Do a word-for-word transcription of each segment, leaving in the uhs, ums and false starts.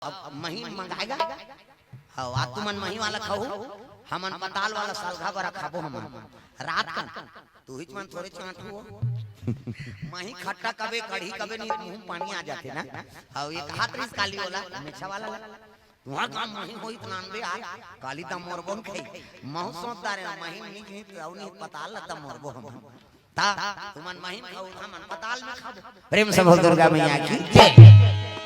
अब मही मंगाएगा। हव, आज तुमन मही वाला खाहू, हमन पताल वाला सलघा बरा खाबो हमन। रात कन तुहिच मन थोरे चांटहू। मही खट्टा कबे, कढ़ी कबे, नहीं मुंह में पानी आ जाथे ना। हव, एक हाथ रिस काली वाला, मेछा वाला ला। तुंहर काम मही होई त नानबे यार, काली त मोर बहू खाही। महू सोच डारे, मही नहीं कहीं त अउ नहीं पताल ला त मोर बहू हम। ता, तुमन मही खाहू, हमन पताल में खाबो। प्रेम से बोल दुर्गा मैया की जय।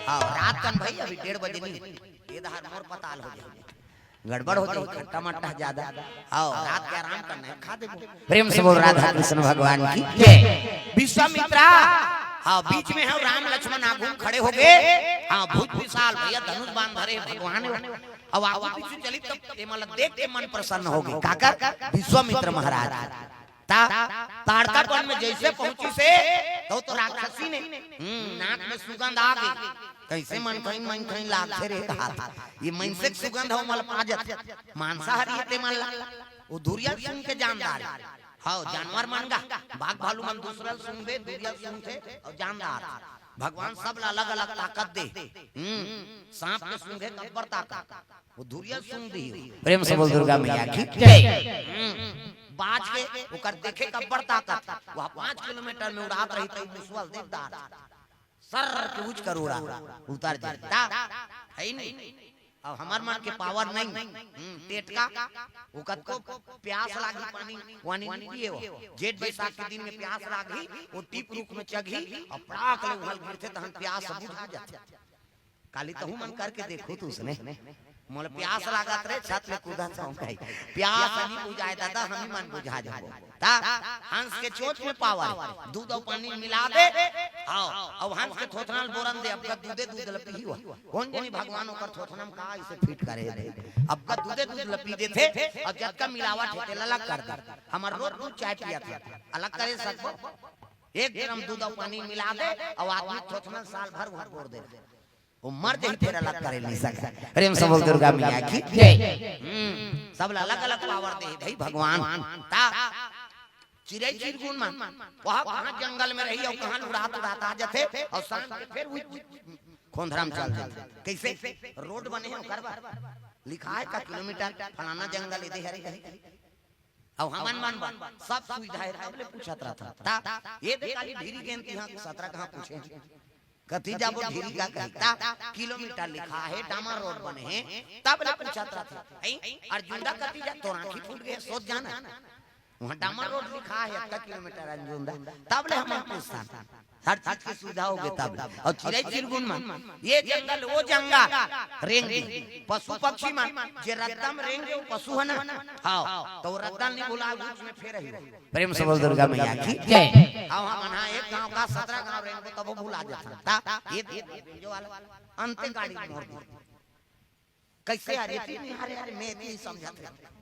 हव, रात कन भाई, अभी डेढ़ बजे नहीं, ये दहार मोर पताल हो जाही, गड़बड़ हो जाही, खट्टा मट्टा ज्यादा। हव, रात के आराम करना है, खा देबो। प्रेम से बोल राधा कृष्ण भगवान की जय। विश्वामित्रा, हव, बीच में हव, राम लक्ष्मण आगू खड़े हो गए। हव, भुज विशाल भैया धनुष बाण धरे भगवान हो। अब आगू पीछू चली तब ये मतलब देख के मन प्रसन्न हो गई। काकर? विश्वामित्र महाराज। ता ताड़कापन में जैसे पहुंचिस हे, तो, तो राक्षसी ने, हम्म, नाक में सुगंध आ गई। कैसे मन खई, मन खई लागथे रे हाथ। ये मनसे के सुगंध हो, मल पाजत। मांसाहारी हे ते मन ला। वो धुरिया सूंघ के जान डारे। हव, जानवर मन गा, बाघ भालू मन दूसरा ल सूंघबे, धुरिया ल सूंघथे अउ जान डारथे। भगवान सब ला अलग-अलग ताकत दे। हम्म, सांप के सूंघे के अब्बड़ ताकत। वो धुरिया सूंघ दिही। प्रेम से बोल दुर्गा मैया की जय। हम्म। बाज के ओकर देखे के अब्बड़ ताकत। वह पाँच किलोमीटर में उड़ात रही त मुसवा ल देख डारथे। सर के उच कर उड़ा, उतर जाए। ता, है नहीं। अब हमर मन के पावर नहीं। हम्म, टेटका, वो कतको प्यास लागी, पानी, पानी नहीं पिए हो। जेठ बैसाख के दिन में प्यास लागी, वो टीप रुख में चघी, अउ पड़ाक ले उहल गिरथे, तहन प्यास बुझ जाथे। काली तहू मन करके देखो तू उसने। मोला प्यास लागत रे, छत ले कूदत हंव कही। प्यास नहीं बुझाए दादा, हम ही मन बुझा जाबो। ता हंस के चोंच में पावर, दूध अउ पानी मिला दे। हव, अब हंस के थोथना ल बोरन दे, अब का दूधे दूध ल पीही हुआ। कोन जनी भगवान ओकर थोथना में का अइसे फिट करे हे। अब का दूधे दूध ल पी देथे, अब जतका मिलावट हे तेला अलग कर दे। हमर रोज दूध चाय पियत हे, अलग करे सकबो? एक ड्रम दूध अउ पानी मिला दे, अउ आदमी थोथना ल साल भर उहर बोर दे। वो मर जाही, फेर अलग करे नहीं सके। प्रेम से बोल दुर्गा मैया की जय। हम्म, सब ला अलग-अलग पावर दे भाई भगवान। ता चिरई चिरगुन मन, वहाँ कहाँ जंगल में रही अउ कहाँ उड़ात उड़ात आ जाथे अउ शाम के फेर वही खोंधरा में चल जाथे। कैसे? रोड बने हे ओकर बर, लिखा हे का किलोमीटर फलाना जंगल एदे हरे कही। अउ हमन मन बर सब सुविधा हे, तब ले पूछत रहथन। ता ये दे काली ढीरी गेंद तिहाँ सतरा कहाँ पूछे। कति जाबो ढीरी का कही। ता किलोमीटर लिखा हे, डामर रोड बने हे, तब ले पूछत रहथन। अई, अर्जुंदा कति जा, तोर आँखी फूट गे, सोच जाना। वहाँ डामर रोड लिखा हे, अतका किलोमीटर अर्जुंदा, तब ले हमन पूछथन। हर चीज के सुविधा होगे तब। अउ चिरई चिरगुन मन, ये जंगल, वो जंगल, रेंगे, पशु पक्षी मन, जे रद्दा म रेंगे, वो पशु हे ना? हव, त वो रद्दा ल नहीं भुलाय, बीच में फेर ही। प्रेम से बोल दुर्गा मैया की जय। हव, हमन हा एक गांव का सतरा गांव रेंगबो, तभो भुला जाथन। ता ये, ये, ये जो वाला अंते गाड़ी मोर दे। कैसे हरे? ती नहीं हरे, हरे, मैं ती समझत हे।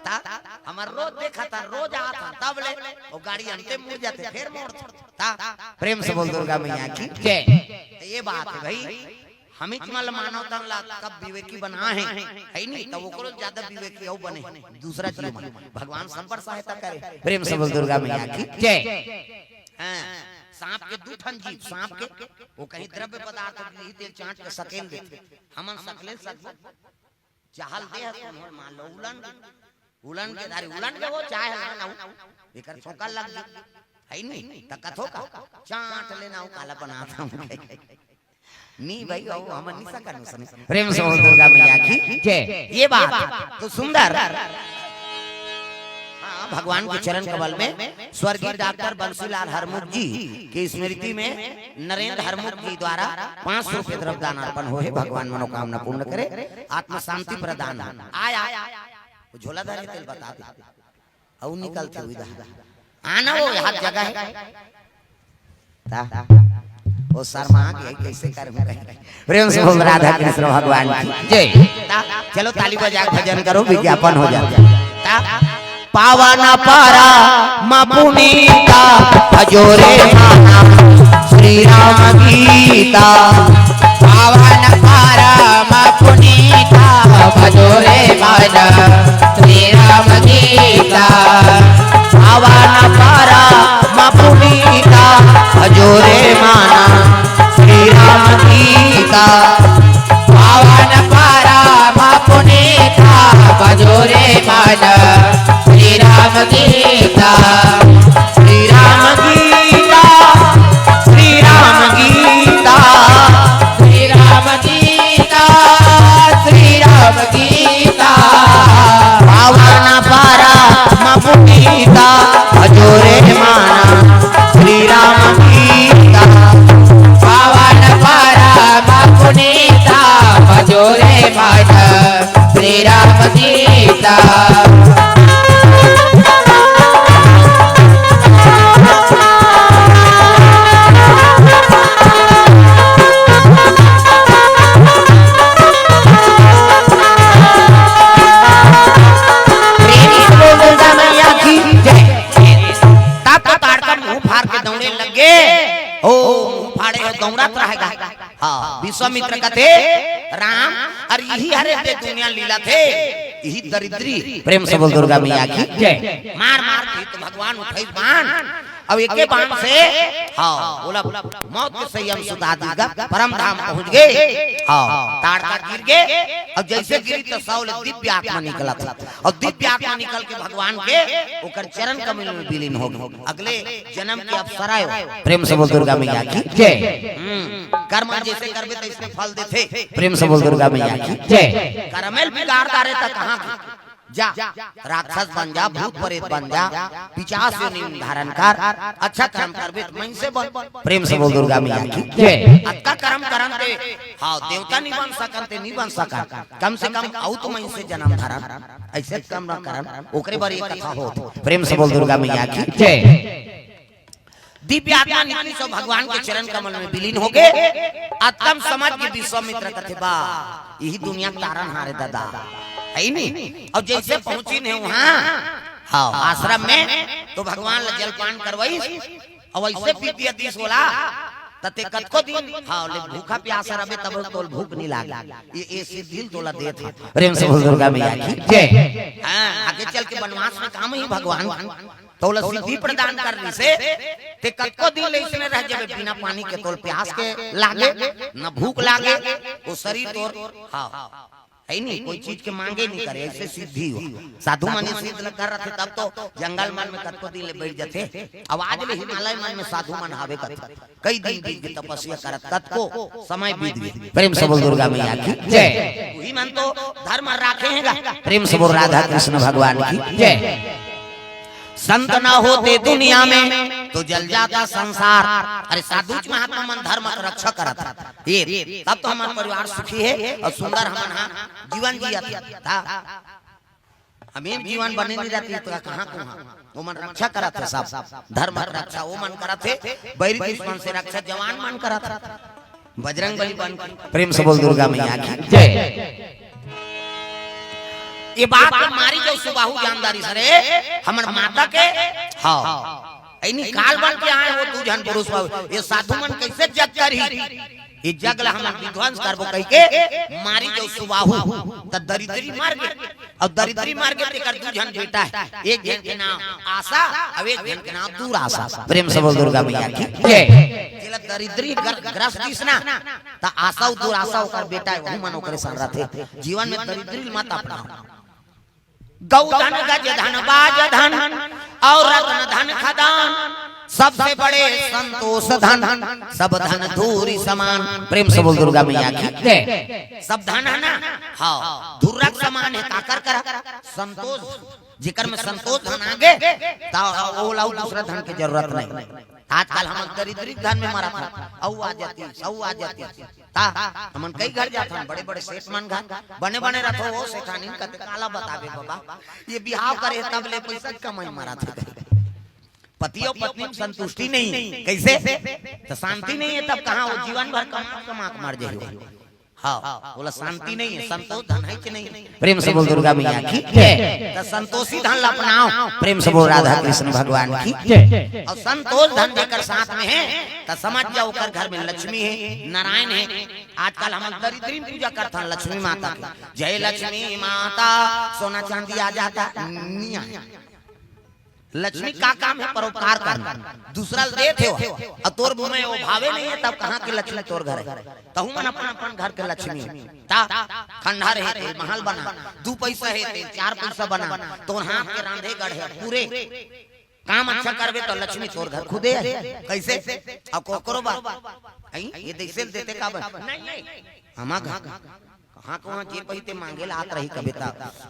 ता हमर रोज देखत हन, रोज आत हन, तब ले वो गाड़ी अंते मुड़ जाथे, फेर मोड़थे। ता प्रेम से बोल दुर्गा मैया की जय। ये बात हे भाई, हमीच मन ल मानव तन ला कब विवेकी बना हे, है नहीं, तब ओकरो ज्यादा विवेकी अउ बने दूसरा जीव मन। भगवान सब बर सहायता करे। प्रेम से बोल दुर्गा मैया की जय। हाँ, सांप के दू ठन जीभ, सांप के, वो कहीं द्रव्य पदार्थ गिरही तेला चांट के सकेल देथे। हमन सकले सकबो? चाहल दे हस, मोर मान लो, उलन गे, उलन गे धारी, उलन गे वो चाहे ला ना, एकर छोका लग गे, है नहीं, त कथो का, चांट लेना, वो काला बनात हंव। नहीं भाई, वो हमन नहीं सकन उसने। प्रेम से बोल दुर्गा मैया की जय। ये बात तो सुंदर। हाँ, भगवान के चरण कमल में स्वर्गीय डॉक्टर बंसीलाल हरमुख जी की स्मृति में नरेंद्र हरमुख जी द्वारा पाँच सौ रुपये द्रव्य दान अर्पण होहे। भगवान मनोकामना पूर्ण करे, आत्मा शांति प्रदान हो। आय, आय, वो झोला धरे तेला बता दे। अउ निकलथे उही डहर। आना वो हर जगह हे। ता, वो शर्मा गे, कैसे करहूं कहीं। प्रेम से बोल राधा कृष्ण भगवान की जय। ता, चलो ताली बजा के भजन करो, विज्ञापन हो जाए। ता, पावन परम पुनीता, भजो रे माना श्री राम गीता। पावन परम पुनीता, भजो रे मन श्री राम गीता। पावन परम पुनीता, भजो रे माना श्री राम गीता। प्रेम से बोल दुर्गा मैया की जय। तब तो ताड़का मुंह फाड़ के दौड़े लगे। ओ, मुंह फाड़े हो, दौड़त रहेगा। हाँ, विश्वामित्र कथे, राम, अरे इही हरे ते दुनिया लीला थे, इही दरिद्री। प्रेम से बोल दुर्गा मैया की जय। मार मार के तो भगवान उठाई बाण, अब एके बाण से, हाँ, बोला, मौत के संयम सुता दीगा, परम धाम पहुंच गए। हाँ, ताड़का गिर गए, अब जैसे गिरी तो सौ ले दिव्य आत्मा निकला था, और दिव्य आत्मा निकल के भगवान के ओकर चरण कमल में विलीन हो गए। अगले जन्म के अप्सरा हो। प्रेम से बोल दुर्गा मैया की जय। हम्म, कर्म जैसे करबे तैसने फल देथे। प्रेम से बोल दुर्गा मैया की जय। करमेल बिगाड़ डारे त कहाँ की? जा, राक्षस बन जा, भूत प्रेत बन जा, पिचास योनि धारण कर, अच्छा कर्म करबे त मइनसे बन। प्रेम से बोल दुर्गा मैया की जय। अतका कर्म करन ते, हाँ, देवता नहीं बन सकन ते नहीं बन सकन, कम से कम अउ तो मइनसे जन्म धरन, ऐसे कर्म न करन, ओकरे बर ये कथा होत। प्रेम से बोल दुर्गा मैया की जय। दिव्य आत्मा निकली सो भगवान के चरण कमल में विलीन हो गए। अतका म समझ के विश्वामित्र कथे, बा, यही दुनिया के तारन हारे दादा, है नहीं? और जैसे पहुंची ने वहां, हाँ, आश्रम में, तो भगवान ला जलपान करवाई, और वैसे पी दिया दिस बोला, तते कतको दिन, हाँ, ले भूखा प्यासा रहे तब तोल भूख नहीं लागे। ये, ये सिद्धि तोला देत हे। प्रेम से बोल दुर्गा मैया की जय। हाँ, आगे चल के वनवास में काम ही भगवान तोला सिद्धि प्रदान कर रही से, ते कतको दिन ले इसने रह जाबे बिना पानी के, तोल प्यास के लागे, न भूख लागे, वो शरीर तोर, हाँ, है नहीं, कोई चीज के मांगे नहीं करे, ऐसे सिद्धि हो। साधु मन सिद्ध न कर रहे तब तो जंगल मन में कतको दिन ले बैठ जाते। अब आज ले हिमालय मन में साधु मन हावे कथे, कई दिन बीत गए तपस्या करत, कतको समय बीत गए। प्रेम से बोल दुर्गा मैया की जय। वही मन तो धर्म राखे हैं गा। प्रेम से बोल राधा कृष्ण भगवान की जय। संत ना होते दुनिया में तो जल जाता संसार। अरे साधु महात्मा मन धर्म के रक्षा करत हे, तब तो हमार परिवार सुखी है और सुंदर हमन हा जीवन जियत था। हमें जीवन बने नहीं रहती तो कहाँ को हाँ? वो मन रक्षा करत हे सब, धर्म के रक्षा वो मन करत हे, बैरी दुश्मन से रक्षा जवान मन करत हे। बजरंग बली बन के प्रेम से बोल दुर्गा मैया की जय। ये बात के मारी जो सुबाहु जानदारी सरे, हमर माता के, हाँ, ऐनी काल बन के आए हो दू झन पुरुष बाबू, ये साधु मन कैसे जग करही? ये जग ला हमन विध्वंस करबो कह के मारी जो सुबाहु, त दरिद्री मर गे। और दरिद्री मर गे तेकर दू झन बेटा हे, एक झन के नाम आशा, और एक झन के नाम दुराशा। प्रेम से बोल दुर्गा मैया की जय। जेला दरिद्री ग्र-, ग्रस्त दिस ना, त आशा और दुराशा ओकर बेटा हे, वहू मन ओकरे संग रथे। जीवन में दरिद्री मत अपनाओ। गौ धन गज धन बाज धन और रत्न धन खदान, सबसे बड़े संतोष धन, सब धन धूरि समान। प्रेम से बोल दुर्गा मैया की जय। सब धन है ना, हाँ, धूर के समान है, काकर करा? संतोष। जेकर में संतोष धन आगे, त ओला अउ दूसरा धन के जरूरत नहीं। आजकल हम दरिद्री धन में मरत हन, अउ आ जाती, अउ आ जाती। ता हमन कई घर जाथन, बड़े बड़े सेठ मन घर, बने बने रथो, ओ सेठानी कते काला बताबे बाबा, ये बिहाव करे तब ले पैसा कमाई मरत हे। पति और पत्नी में संतुष्टि नहीं, कैसे? तो शांति नहीं है, तब कहाँ वो जीवन भर कमा कमा के मर जाए। हाँ, बोला शांति नहीं है, संतोष धन है कि नहीं? प्रेम से बोल दुर्गा मैया की जय। तो संतोषी धन ला अपनाओ। प्रेम से बोल राधा कृष्ण भगवान की जय। और संतोष धन जेकर साथ में है, तो समझ जाओ ओकर घर में लक्ष्मी है, नारायण है। आजकल हम दरिद्री में पूजा करथन लक्ष्मी माता के। जय लक्ष्मी माता, सोना चांदी आ जाता, नहीं आया। लक्ष्मी का काम है? परोपकार करना। दूसरा ल देत हे, अउ तोर मुंह में वो भावे नहीं है, तब कहाँ के लक्ष्मी तोर घर है? तहू मन अपन अपन घर के लक्ष्मी। ता खंडहर हे ते महल बना, दू पैसा हे ते चार पैसा बना, तोर हाथ के रांधे गढ़े पूरे काम अच्छा करबे तो लक्ष्मी तोर घर खुदे आही। कैसे? अउ कोकरो बा, आई, ये देसे देते का बन? नहीं, नहीं। हमा घर कहाँ कहाँ जे पहिते मांगे ला आत रही कबे ता,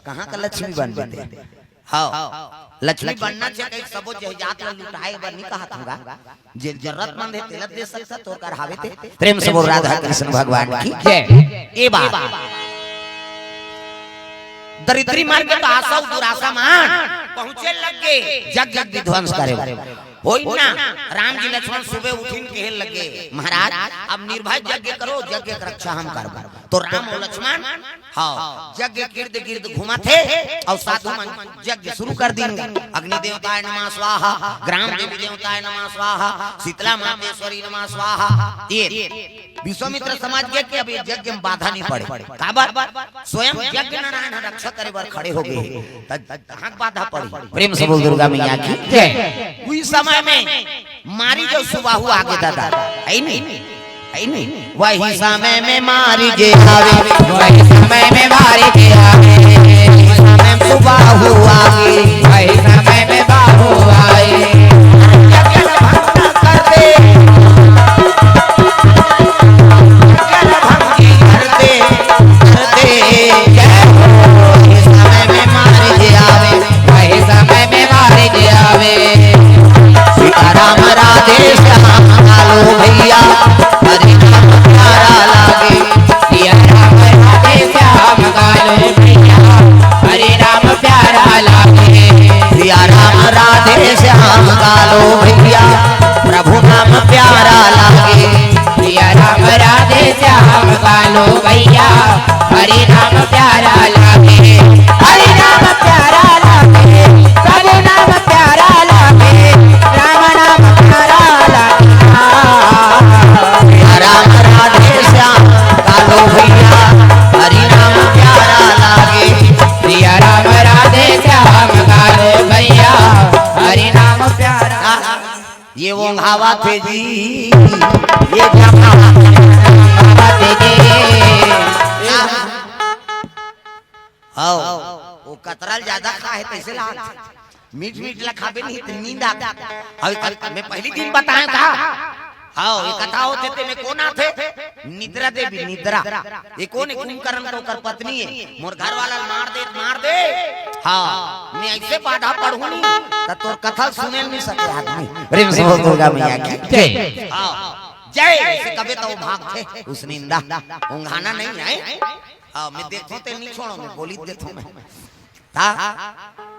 कहाँ का लक्ष्मी बनबे ते? हाँ, लक्ष्मी बनना चाहिए, कहीं सबो जायदाद ला लुटाए बर नहीं कहा था। जे जरूरतमंद है, तेला दे सकता, तोर कर हावे ते। प्रेम से बोल राधा कृष्ण भगवान की जय। ए बात। दरिद्री मन के तो आसा अउ दुरासा मन पहुंचे लग गे, यज्ञ विध्वंस करे बर। होई ना, राम जी लक्ष्मण सुबह उठिन कहे लगे, "महाराज, अब निर्भय यज्ञ करो, यज्ञ के रक्षा हम करबो।" तो राम अउ लक्ष्मण, हाँ, यज्ञ के इर्द गिर्द घूमत हे अउ साधु मन यज्ञ शुरू कर दिन। अग्नि देवताय नमः स्वाहा, ग्राम देवी देवताय नमः स्वाहा, शीतला मातेश्वरी नमः स्वाहा। ये विश्वामित्र समझ गे कि अब ये यज्ञ में बाधा नहीं पड़े। काबर? स्वयं यज्ञ नारायण ह रक्षा करे बर खड़े हो गे, त कहाँ के बाधा पड़ी? प्रेम से बोल दुर्गा मैया की जय। उही समय में मारी जो सुबाहु आगे दादा, है नहीं? है नहीं? वही समय में मारी जे आवे, वही समय में मारी जे आवे, वही समय में सुबाहु आगे, वही समय में बाहु आए। यज्ञ भंग कर दे, यज्ञ भंग कर दे, कर दे। जय हो। वही समय में मारी जे आवे, वही समय में मारी जे आवे। सीताराम राधे श्याम कालो भैया, हरि नाम प्यारा लागे। सिया राम राधे श्याम कालो भैया, हरि नाम प्यारा लागे। सिया राम राधे श्याम कालो भैया, प्रभु नाम प्यारा लागे। सिया राम राधे श्याम कालो भैया, हरि नाम प्यारा लागे, हरि नाम प्यारा लागे, प्रभु नाम प्यारा लागे, राम नाम प्यारा लागे। सिया राम राधे श्याम कालो भैया, हरि नाम प्यारा लागे। सिया राम राधे श्याम कालो भैया, हरि नाम प्यारा। ये ओंघावत हे जी, ये जमावत हे जी। हव, वो कतरल ज्यादा खाहे तइसे लागथे। मीठ मीठ ला खाबे नहीं त नींद आथे। हव, मैं पहिली दिन बताया था। हव, ये कथा होथे तेमे कोन आथे? निद्रा देवी, निद्रा। ये कोन हे? कुंभकर्ण के ओकर पत्नी हे। मोर घर वाला ल मार दे, मार दे। हाँ, मैं अइसे बाधा पड़हूं नहीं, त तोर कथा सुने ल नहीं सके आदमी। प्रेम से बोल दुर्गा मैया की जय। हाँ, जय। अइसे कबे त वो भागथे, उसनिंदा। ओंघाना नहीं हे। हाँ, मैं देखथों ते नहीं छोड़ों, मैं बोली देथों मैं। ता?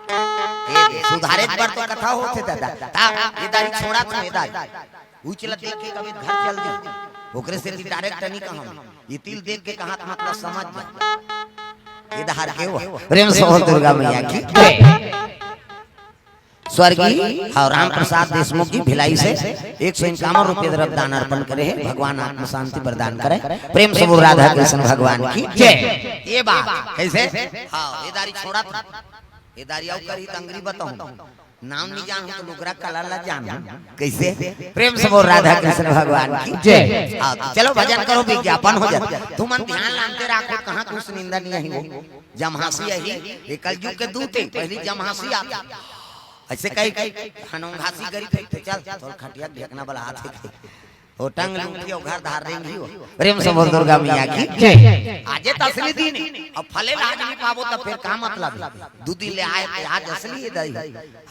ए, सुधारे बर तो कथा होथे दादा। ता, ये दारी छोड़ा था, ये दारी। उचला देख के कभी घर चल दी। ओकरे से भी direct नहीं कहम। ये तिल देख के कहा त मतलब समझ जा। ये धार के हुआ। प्रेम से बोल दुर्गा मैया की जय। स्वर्गीय हव राम प्रसाद देशमुख जी भिलाई से एक सौ इक्यावन रुपये द्रव्य दान अर्पण करे हे। भगवान आत्म शांति प्रदान करे। प्रेम से बोल राधा कृष्ण भगवान की जय। ये बात कइसे? हाँ, ये दारी छोड़ा था। ये दारी अउ करही त अंगरी बताहूं। नाम नहीं जानहूं त लुगरा कलर ला जानहूं। कइसे? प्रेम से बोल राधा कृष्ण भगवान की जय। हाँ, त चलो भजन करो, विज्ञापन हो जात। तुमन ध्यान लानते राखो, कहाँ कुछ निंदा नहीं आही वो। जमहासी आही, ये कलयुग के दूत हे, पहिली जमहासी आथे। अइसे कही, कही, हनोंघासी गरीब हे, त चल, तोर खटिया ढेकना वाला हाथ हे। वो टंग लूटी अउ घर धार रेंगी हो। प्रेम से बोल दुर्गा मैया की जय। आजे त असली दिन हे। अब फले लाज नहीं पाबो त फिर का मतलब हे? दू दिन ले आए थे, आज असली हे दाई।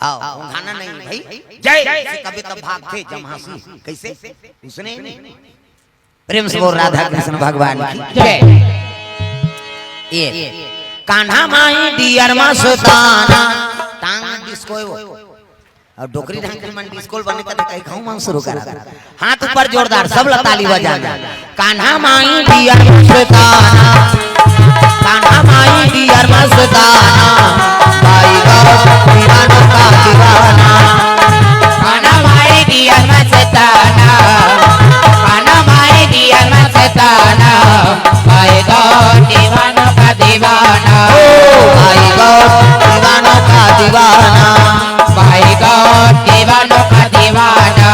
हाँ, ओंघाना नहीं भाई। जय। कभी तब भागथे जमहासी। कइसे? उसने नहीं। प्रेम से बोल राधा कृष्ण भगवान की जय। ये कान्हा माई डियर मस्ताना। टांग डिस्को हे वो। अउ डोकरी ढंग के मन डिस्को ल बने कथे कही खाऊं मन शुरू करा। हाथ ऊपर जोरदार, सब ला ताली बजाना। कान्हा माई डियर मस्ताना, कान्हा माई डियर मस्ताना, भाई गौर दीवानों का दीवाना। कान्हा माई डियर मस्ताना, कान्हा माई डियर मस्ताना, भाई गौर दीवानों का दीवाना। ओ भाई गौर दीवानों का दीवाना। भाई गौर दीवानों का दीवाना।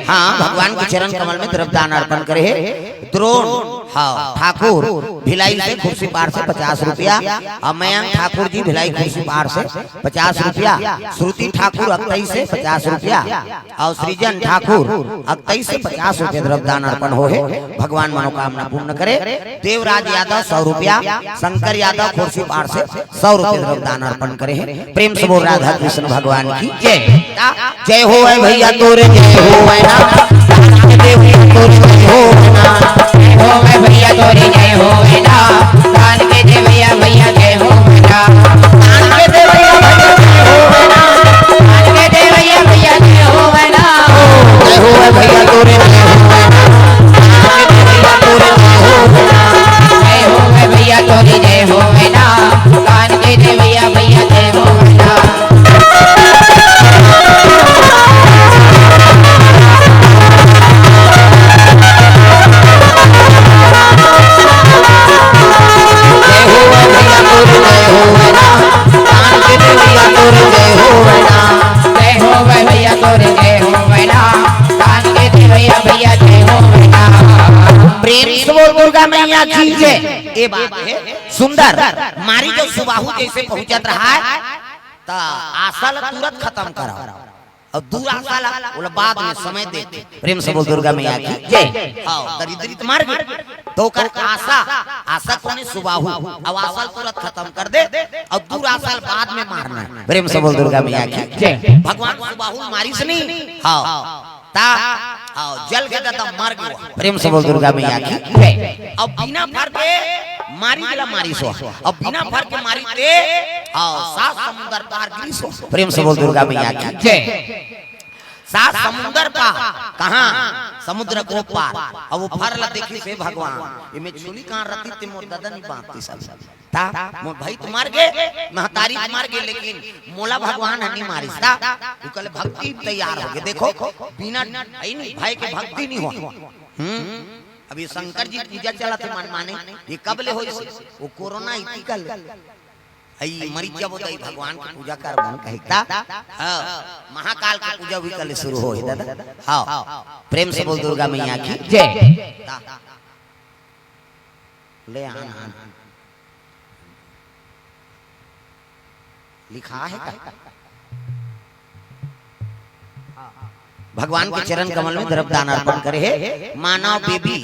हाँ, भगवान के चरण कमल में द्रव्यदान अर्पण करे हे। द्रोण, हाँ, ठाकुर भिलाई से खुर्सीपार से पचास रुपया, और मयंक ठाकुर जी भिलाई खुर्सीपार से पचास रुपया, श्रुति ठाकुर अक्तई से पचास रुपया, और सृजन ठाकुर अक्तई से पचास रुपया द्रव्यदान अर्पण होहे। भगवान मनोकामना पूर्ण करे। देवराज यादव सौ रुपया, शंकर यादव खुर्सीपार से सौ रुपया द्रव्यदान अर्पण करे हे। प्रेम से बोल राधा कृष्ण भगवान की जय। जय हो भैया तोरे, जय हो ना। जय हो भैया तोरे, जय हो ना। दान के दे भैया, भैया जय हो ना। दान के दे भैया, भैया जय हो ना। दान के दे भैया, भैया जय हो ना। जय हो भैया तोरे, जय हो ना। दान के दे भैया तोरे, जय हो ना। जय हो भैया तोरे, जय हो ना। दान के दे भैया, भैया जय हो ना। प्रेम से बोल दुर्गा मैया की जय। ए बात हे सुंदर, मारी जो सुबाहु जैसे पहुंचत रहा है, त आशा ला तुरंत खत्म करो। अउ दूर आशा ला, ओला बाद में समय देथे। प्रेम से बोल दुर्गा मैया की जय। हाँ, दरिद्री त मर गे, त ओकर आशा, आशा कोने सुबाहु, अउ आशा ला तुरंत खत्म कर दे, अउ दूर आशा ला बाद में मारना। प्रेम से बोल दुर्गा मैया की जय। भगवान सुबाहु मारिस नहीं, हाँ, ता, हाँ, जल के त मर गे। प्रेम से बोल दुर्गा मैया की जय। अउ बिना फर के मारी गेला मारिस हो, अउ बिना फर के मारी ते, हाँ, सात समुंदर पार गिरिस हो। प्रेम से बोल दुर्गा मैया की जय। सात समुंदर पार, कहाँ? समुद्र को पार। अउ वो फर ला देखिस हे भगवान, एमे छुली कहाँ रतिस ते मोर ददा नहीं बांधतिस सब। ता, मोर भाई त मर गे, महतारी त मर गे, लेकिन मोला भगवान ह नहीं मारिस। ता, उ कहले भक्ति तैयार हो गे। देखो, बिना, अई नहीं, भय के भक्ति नहीं हो। हम्म, अभी शंकर जी पूजा चलत हे मन माने, ये कब ले होइस? वो कोरोना इति कल। अई मरी जबो दई भगवान के पूजा कर मन कहे ता। हाँ, महाकाल के पूजा भी कल शुरू होही दादा। हाँ, प्रेम से बोल दुर्गा मैया की जय। ता। ले आन, आन। लिखा है का? भगवान के चरण कमल में द्रव्य दान अर्पण करे हे मानव बेबी,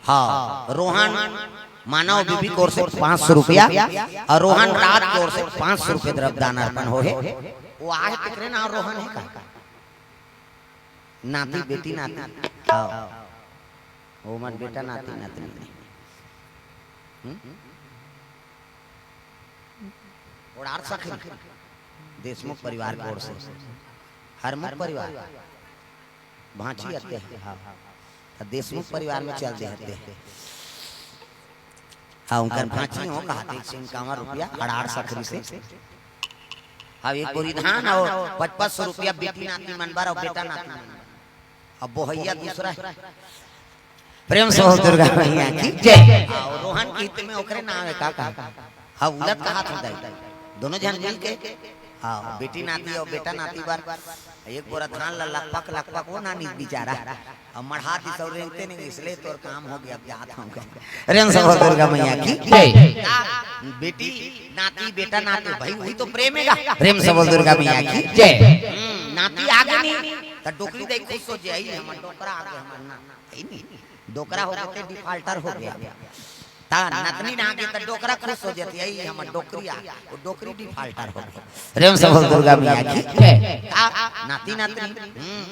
हाँ, रोहन, मानव बेबी की ओर से पाँच सौ रुपया अउ रोहन राज की ओर से पाँच सौ रुपया द्रव्य दान अर्पण होहे। वो आहे तेकरे नाम रोहन हे का? नाती बेटी नाती। हाँ। वो मन बेटा नाती नातनी नहीं। हम्म? ओड़ार सखरी। देशमुख परिवार की ओर से। हरमुख परिवार। भांची आते हैं। हाँ। तो देशमुख परिवार में चल दे आते हैं। हाँ, उनकर भांची हो कहा थे, एक सौ इक्यावन रुपया, अड़ार सखरी से। अब एक बोरी धान अउ पचपन सौ रुपया बेटी नाती मन बर अउ बेटा नाती मन बर। अब बोहैया दूसरा है। प्रेम से बोल दुर्गा मैया की जय। हाँ, रोहन के हित में ओकरे नाम है का, का? हाँ, उलट कहा था दाई। दोनों जन मिल के, हाँ, बेटी नाती अउ बेटा नाती बर एक बोरा धान ला लकपक लकपक वो नानी बेचारा। अब मढ़ा दी सौ रेंगते नहीं, इसलिए तोर काम हो गया, अब जात हूँ कहे। प्रेम से बोल दुर्गा मैया की जय। का? बेटी नाती बेटा नाती भाई वही तो प्रेम है का? प्रेम से बोल दुर्गा मैया की जय। हम्म, नाती आगे नहीं, तो डोकरी दाई खुश हो जाए, "अई, हमर डोकरा आगे, हमर ना।" है नहीं? डोकरा हो गए, defaulter हो गया। ता नतनी ना आगे, तो डोकरा खुश हो जाती है, "अई, हमर डोकरी आ।" वो डोकरी defaulter हो गया। प्रेम से बोल दुर्गा मैया की जय। का? नाती नातनी, हम्म,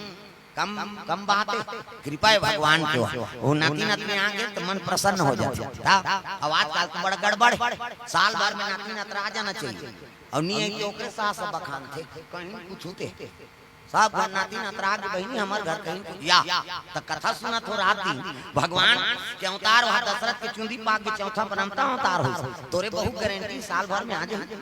कम, कम बात है, कृपा है भगवान की। वो नाती नातनी आगे तो मन प्रसन्न हो जाता। ता अब आजकल तो बड़ा गड़बड़ है, साल भर में नाती नतरा जाना चाहिए। अउ नहीं है कि ओकरे सास बखान थे, कहीं कुछ होते। सब घर नाती नतरा के बहिनी हमर घर कहीं कुछ या। त कथा सुनत हो रात दिन, भगवान के अवतार वहाँ दशरथ के चुंदी पाक के चौथा पनमता अवतार हो। तोरे बहुत गारंटी साल भर में आ जाए।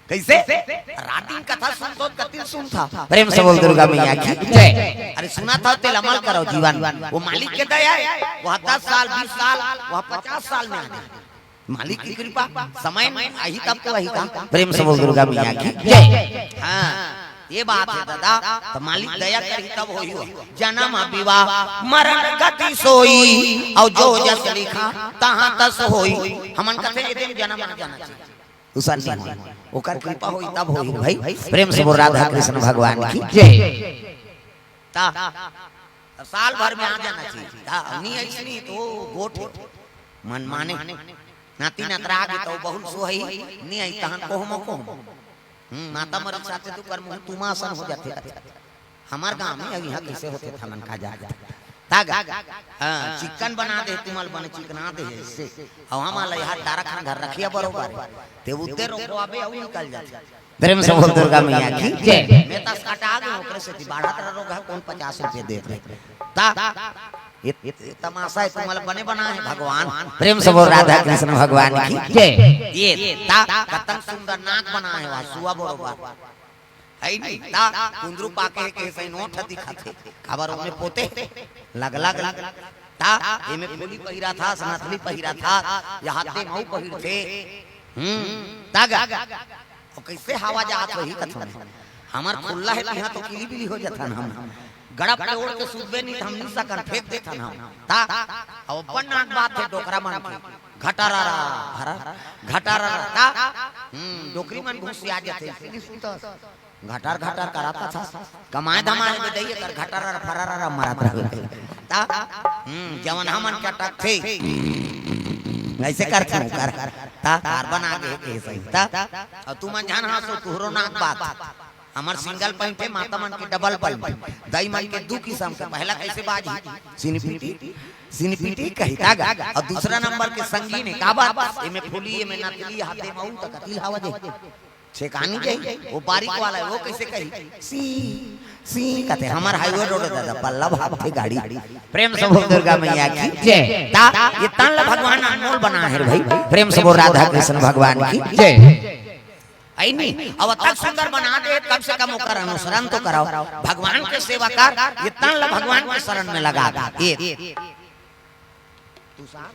कैसे? रात दिन कथा सुनत हो, कतिन सुनत हो। प्रेम से बोल दुर्गा मैया की जय। अरे सुनत हो, तेला अमल करो जीवन। वो मालिक के दया है, वह दस साल, बीस साल, वह पचास साल में आ जाए। मालिक की कृपा, समय नहीं, आही तब तो आही का। प्रेम से बोल दुर्गा मैया की जय। हाँ, ये बात हे दादा, त मालिक दया करही तब होही हो। जनम विवाह मरण गति सोई, अउ जो जस लिखा तहाँ तस होई। हमन कथे ए दिन जनम आ जाना चाहिए, दूसर नहीं होई, ओकर कृपा होई तब होही भाई। प्रेम से बोल राधा कृष्ण भगवान की जय। ता, त साल भर में आ जाना चाहिए। ता, नहीं अइसनी तो गोठ हे, मन माने। नाती नतरा आगे तो बहुत सोहई, नहीं आई तहन कोहमो कोहमो। हम्म, माता मरी साथे तू कर मुँह तुमा असन हो जाथे। हमार गाँव में अब यहाँ कैसे होथे, हमन का जात। तागा, हाँ, चिकन बना दे, तुमल बने चिकना दे, इससे। अब हम आला यहाँ डारा खान घर रखिया बरोबर। ते उद्दे रोको अबे अउ निकल जाथे। प्रेम से बोल दुर्गा मैया की जय। मैं तस काटा आ गए, ओकरे से बाढ़त रह रोग है, कौन पचास रुपये देत रहे। ता, ये, ये तमाशा है, तुमल बने बना है भगवान। प्रेम से बोल राधा कृष्ण भगवान की जय। ये ता, कतन सुंदर नाक बना है, वह सुआ बरोबर। है नहीं, ता, कुंदरू पाके है, कहे सही नोट दिखाथे। काबर ओमे पोते, लग, लग, लग। ता, एमे फूली पहिरा था, सनाथली पहिरा था, या हाथे मऊ पहिर थे। हम्म, तागा। अउ कैसे हवा जात होही कथन। हमर खुल्ला हे, तिहाँ तो किली बिली हो जाथन हम। गड़प के ओढ़ के सुतबे नहीं, त हम नहीं सकन, फेंक देथन हम। ता, अउ अपन नाक बात हे डोकरा मन के। घटारा रा, हरा, घटारा रा, ता, हम्म, डोकरी मन घुसिया जाथे, इसलिए सुतस। घटार घटार कराता था, कमाए धमाए में दइए कर घटारा रा, फरारा रा मरात रहे। ता, हम्म, जवन हमन के अटक थे, ऐसे करथे ओकर। ता, कार बना के, के सही। ता, अउ तुमन झन हाँसो, तुहरो नाक बात। हमर सिंगल पॉइंट हे, माता मन के डबल पॉइंट। दाई मन के दू किसम के, पहला कैसे बाजी, सिनपीटी, सिनपीटी कही तागा, अउ दूसरा नंबर के संगीन हे, का बात, एमे फूली, एमे नकली, हाथे मऊ त कतिल हवा जाही, छेकानी जाही, वो बारीक वाला हे, वो कैसे कही, सी, सी कथे, हमर हाईवे रोड दादा, पल्ला भागथे गाड़ी। प्रेम से बोल दुर्गा मैया की जय। ता, ये तन ला भगवान अनमोल बना है रे भाई, प्रेम से बोल राधा कृष्ण भगवान की जय। है नहीं? अब तक सुंदर बना दे, कम से कम ओकर अनुसरण तो कराओ। भगवान के सेवा कर, ये तन ला भगवान के शरण में लगा दे। ये तुषार,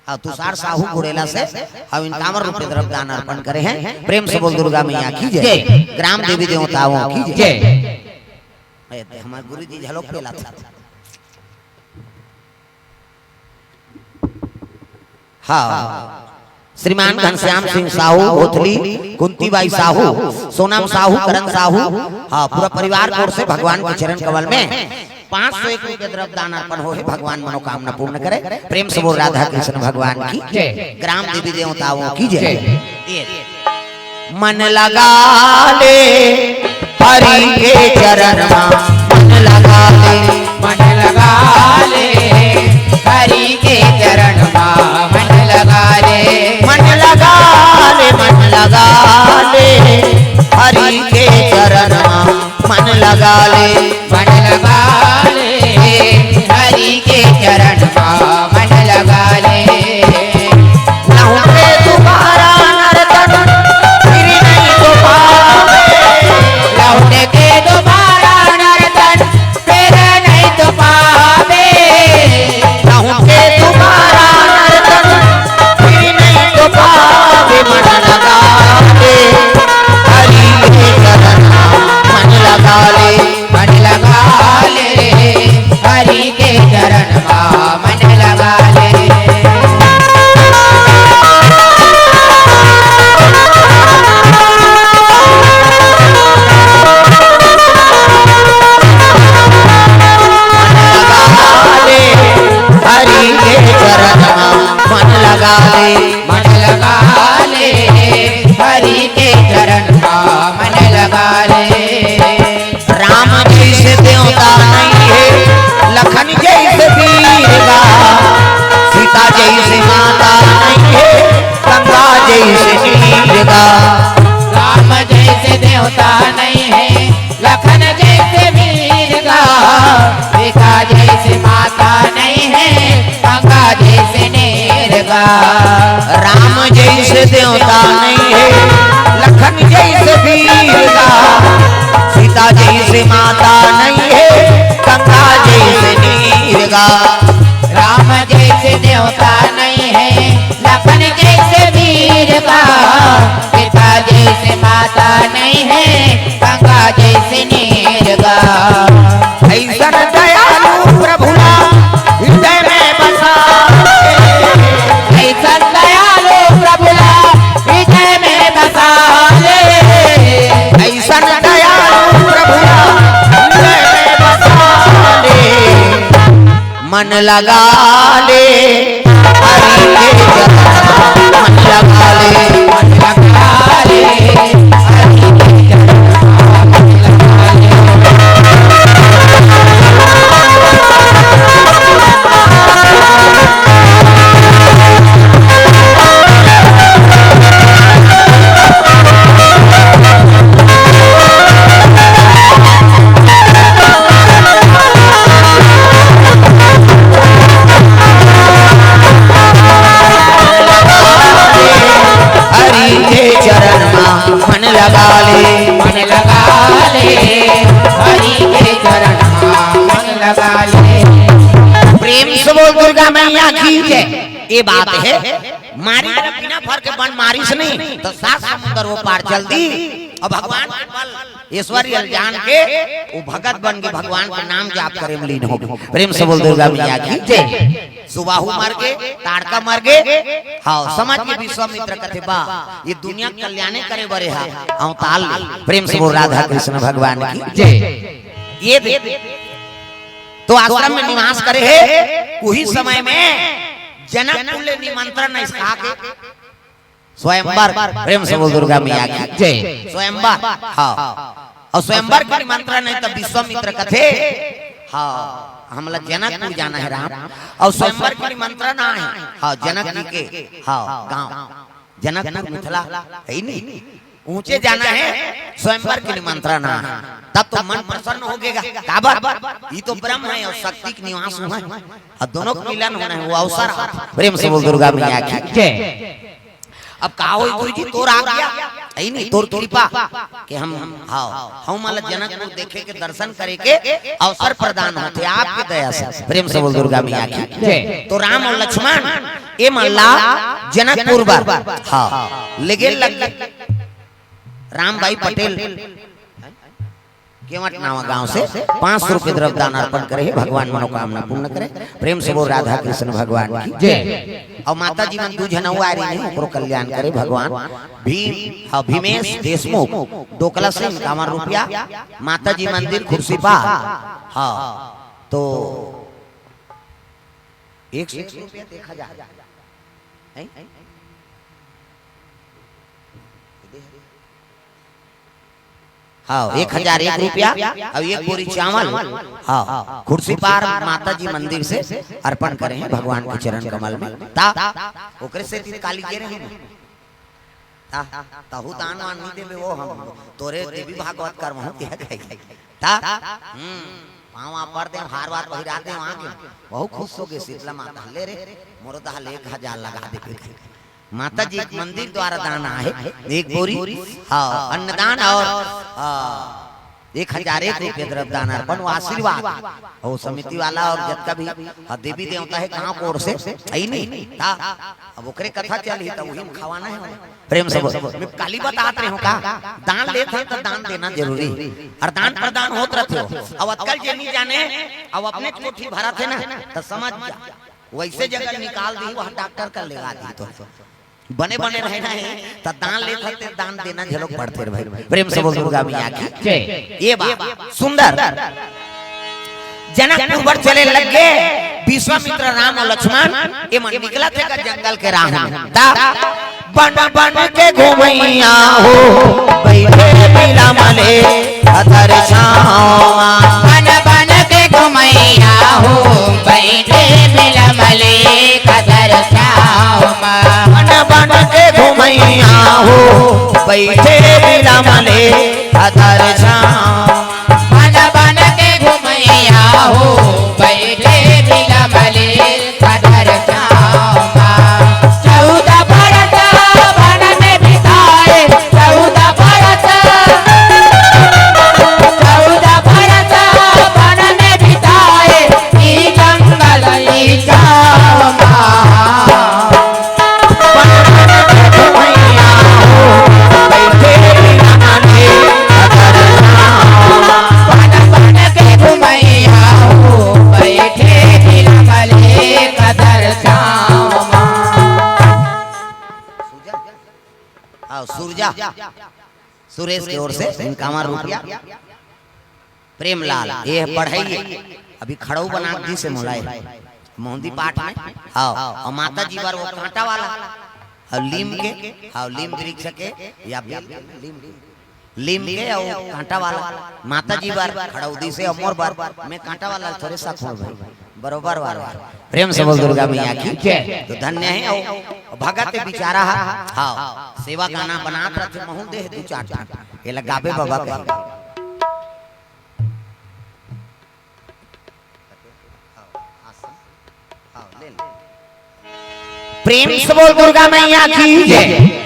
हाँ, तुषार साहू गुड़ेला से अब इन कांवर रूपी द्रव्य दान अर्पण करे हैं। प्रेम से बोल दुर्गा मैया की जय, ग्राम देवी देवताओं की जय। ए, हमारे गुरु जी झलक पेला था। हाँ, श्रीमान घनश्याम सिंह साहू, भोथली, कुंतीबाई साहू, सोनम साहू, करण साहू, हाँ, पूरा परिवार की ओर से भगवान के चरण कमल में पाँच सौ एक रुपये द्रव्य दान अर्पण हो है। भगवान मनोकामना पूर्ण करे। प्रेम से बोल राधा कृष्ण भगवान की जय। ग्राम देवी देवताओं की जय। जय। मन लगा ले हरि के चरण मा, मन लगा ले, मन लगा ले हरि के चरण मा, मन लगा ले, मन लगा ले, मन लगा ले हरि के चरण मा, मन लगा ले, मन लगा ले हरि के चरण मा, मन लगा ले। लहुटे दोबारा नरतन फिर नहीं तो पावे। लहुटे दोबारा नरतन फिर नहीं तो पावे। लहुटे दोबारा नरतन फिर नहीं तो पावे। मन लगा ले हरि के चरण मा, मन लगा ले, मन लगा ले हरि के चरण मा, मन लगा ले। हरि के चरण मा मन लगा ले, मन लगा ले, हरि के चरण मा मन लगा ले। राम जैसे देवता नहीं है, लखन जैसे वीर गा। सीता जैसे माता नहीं है, गंगा जैसे नीर गा। राम जैसे देवता नहीं है, लखन जैसे वीर गा। सीता जैसे माता नहीं है, गंगा जैसे नीर गा। राम जैसे देवता नहीं है, लखन जैसे वीर गा। सीता जैसे माता नहीं है, गंगा जैसे नीर गा। राम जैसे देवता नहीं है, लखन जैसे वीर गा। सीता जैसे माता नहीं है, गंगा जैसे मन लगा ले, हरि के चरण, मन लगा ले, मन लगा ले, हरि के चरण। हरि के चरण मा मन लगा ले, मन लगा ले, हरि के चरण मा मन लगा ले। प्रेम से बोल दुर्गा मैया की जय। ये बात है, मारी बिना फर के बन मारिस नहीं, तो सात समुंदर वो पार चल दी। और भगवान के बल, ईश्वरी बल जान के वो भगत बन के भगवान के नाम जाप करे में लीन हो। प्रेम से बोल दुर्गा मैया की जय। सुबाहु मर गे, ताड़का मर गे, हाँ, समझ के विश्वामित्र कथे, "बा, ये दुनिया के कल्याणे करे बरे हा, अवतार ले।" प्रेम से बोल राधा कृष्ण भगवान की जय। ये दे, तो आश्रम में निवास करे हे, उही समय में जनकपुर ले निमंत्रण अइस का के स्वयंवर, प्रेम से बोल दुर्गा मैया की जय। स्वयंवर, हाँ। और स्वयंवर के निमंत्रण हे, तब विश्वामित्र कथे, हाँ, हमला जनकपुर जाना है राम। और स्वयंवर के निमंत्रण आए, हाँ, जनक जी के, हाँ, गांव जनकपुर मिथिला है नहीं, ऊंचे जाना है, स्वयंवर के निमंत्रण आए, तब तो मन प्रसन्न हो गएगा। काबर? ये तो ब्रह्म है और शक्ति के निवास हुआ है, और दोनों के मिलन होना है, वो अवसर आता है। प्रेम से बोल दुर्गा मैया की जय। अब का होई गुरुजी, तोर आ गया, है नहीं, तोर कृपा के हम, हाँ, हम मला जनकपुर देखे के, दर्शन करे के अवसर प्रदान होथे आपके दया से। प्रेम से बोल दुर्गा मैया की जय। तो राम और लक्ष्मण ए मन ला जनकपुर बर, हाँ, लेगे लग राम भाई पटेल केवट नावा गांव से पाँच सौ रुपये द्रव्य दान अर्पण करे हे, भगवान मनोकामना पूर्ण करे। प्रेम से बोल राधा कृष्ण भगवान की जय। और माता जी मन दू झन अउ आ रही है, ओकरो कल्याण करे भगवान। भीम, हाँ, भीमेश देशमुख डोकला से इक्यावन रुपया, माता जी मंदिर खुर्सीपार, हाँ, तो एक सौ एक रुपया देखा जा, हैं? हाँ, एक हजार एक रुपया और एक बोरी चावल, हाँ, खुर्सीपार माता जी मंदिर से अर्पण करे हैं भगवान के चरण कमल में। ता ओकरे से दिन काली के रहे हैं। ता तहु दान वान नहीं देबे, वो हम तोरे देवी भागवत करवाहूँ, क्या कहेगी? ता हम्म, पाँव पर दे, हार वार पहिरा दे, वहाँ के बहुत खुश हो गए। शीतला माता, "ले रे, मोरो दहा ले एक हजार लगा दे।" माता जी के मंदिर द्वारा दान आहे, एक बोरी, हाँ, अन्नदान और, हाँ, एक हजार एक रुपये द्रव्य दान अर्पण, वो आशीर्वाद, वो समिति वाला और जतका भी, हाँ, देवी देवता है, गांव कोर से, है नहीं, ता, अब ओकरे कथा चलही, त वही में खवाना है। प्रेम से बोल, मैं काली बतात रहे हूँ का, दान लेत है तो दान देना जरूरी, और दान प्रदान होत रहते हो। अब अतकल जे नहीं जाने, अब अपने कोठी भरत है ना, तो समझ जा, वैसे जगह निकाल दी, वहाँ डॉक्टर कर लेगा आदमी तो। बने बने रहना है, तो दान लेत है तो दान देना झलक पड़ते रे भाई। प्रेम से बोल दुर्गा मैया की जय। ये बात सुंदर। जनकपुर बर चले लग गे विश्वामित्र, राम और लक्ष्मण, ये मन निकला थे का जंगल के राह में। ता बन बन के घुमैया हो, बैठे बिलमले अधर छाँव मा। बन बन के घुमैया हो, बैठे बिलमले अधर छाँव मा। बन बन के घुमैया हो, बैठे बिलमले अधर छाँव। बन बन के घुमैया हो, बैठे बिलमले अधर छाँव मा। चौदह बरस वन में बिताए, चौदह बरस, चौदह बरस वन में बिताए, ई जंगल ई छाँव मा। आओ, सूरजा, सुरेश के ओर से इक्यावन रुपया। प्रेमलाल, ये पढ़ाइए। अभी खड़ऊ बना के दिस हे मोला ए, मोहंदी पाठ में। हाँ, अउ माता जी बर वो कांटा वाला, अउ लीम के, हाँ, लीम वृक्ष के, या फिर लीम के, लीम के अउ कांटा वाला। माता जी बर खड़ऊ दिस हे अउ मोर बर, मैं कांटा वाला थोरे सा खोल भाई, बरोबर वाला। प्रेम से बोल दुर्गा मैया की जय। तो धन्य हे अउ भगत बिचारा हा, हाँ, सेवा गाना बनात रथे, महू दे दू चार ठन, ये लगाबे बाबा कहे। प्रेम से बोल दुर्गा मैया की जय।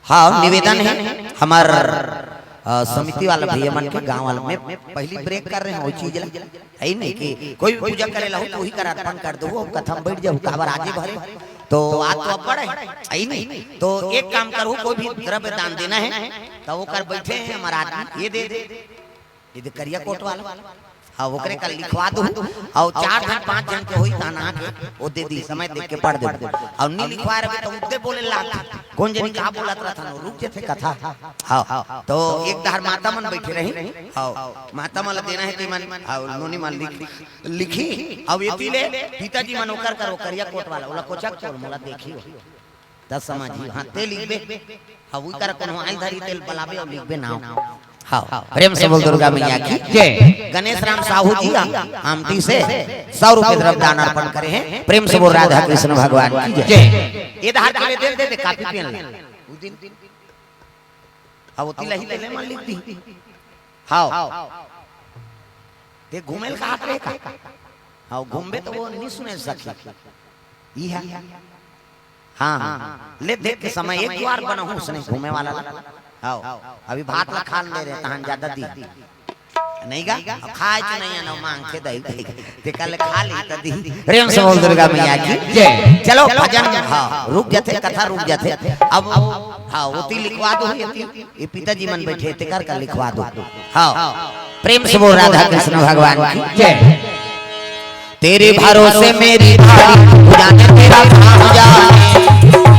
हाँ, निवेदन हे हमर, अ, समिति वाला भैया मन के, गांव वाला। मैं पहली ब्रेक कर रहे हूँ, वो चीज ला, हे नहीं कि कोई भी पूजा करे ला हो तो वही कर अर्पण कर दो, वो कथा में बैठ जाओ, काबर आगे भरे तो आज तो अब पड़े, हे नहीं। तो एक काम करो, कोई भी द्रव्य दान देना हे तो वो कर बैठे हे हमर आदमी, ये दे दे। ये दे करिया कोट वाला। हाँ, ओकरे कर लिखवा दू। अउ चार झन, पांच झन के होई, तहन आके वो दे दी, समय देख के पढ़ दे। अउ नी लिखवाए रहे तो उद्दे बोले लाग, कौन जनी का बोलत रहत हन, रुक जथे कथा। हाँ, तो एक डहर माता मन बैठे रही। हाँ, माता मन ला देना हे, ते मन, हाँ, नोनी मन लिख, लिखी। अउ एती ले पिताजी मन ओकर कर, वो करिया कोट वाला, ओला कोचक तोर, मोला देखी। त समझी, हाँ, ते लिखबे। हाँ, उही कर कोनो आइल धरी, तेल बलाबे अउ लिखबे नाव। हाँ, प्रेम से बोल दुर्गा मैया की जय। गणेश राम साहू जी आ, आमटी से सौ रुपये द्रव्य दान अर्पण करे हे। प्रेम से बोल राधा कृष्ण भगवान की जय। जय। ये धार के दे दे दे, कापी पेन ले। उ दिन अब ओती लही ले ले, मन लिख दी। हाव। ते घूमे ल कहत रहे का? हाव, घूमबे तो वो नहीं सुने सकी। ई है। हाँ, हाँ। ले देख के समय एक द्वार बनहूँ उसने घूमे वाला ला। हाव। अभी भात ला खा ले रहे, तहन ज्यादा दी। नहीं गा? अब खाए तो नहीं है ना, मांग के दही, दही। ते कल खा ली तो दी। प्रेम से बोल दुर्गा मैया की जय। चलो भजन, हाँ, रुक जाते, कथा रुक जाते। अब, हाँ, ओती लिखवा दो, ये ती। ये पिताजी मन बैठे, तेकर का लिखवा दो। हाँ, प्रेम से बोल राधा कृष्ण भगवान की जय। तेरे भरोसे मेरी गाड़ी, तू जाने तेरा काम जाने।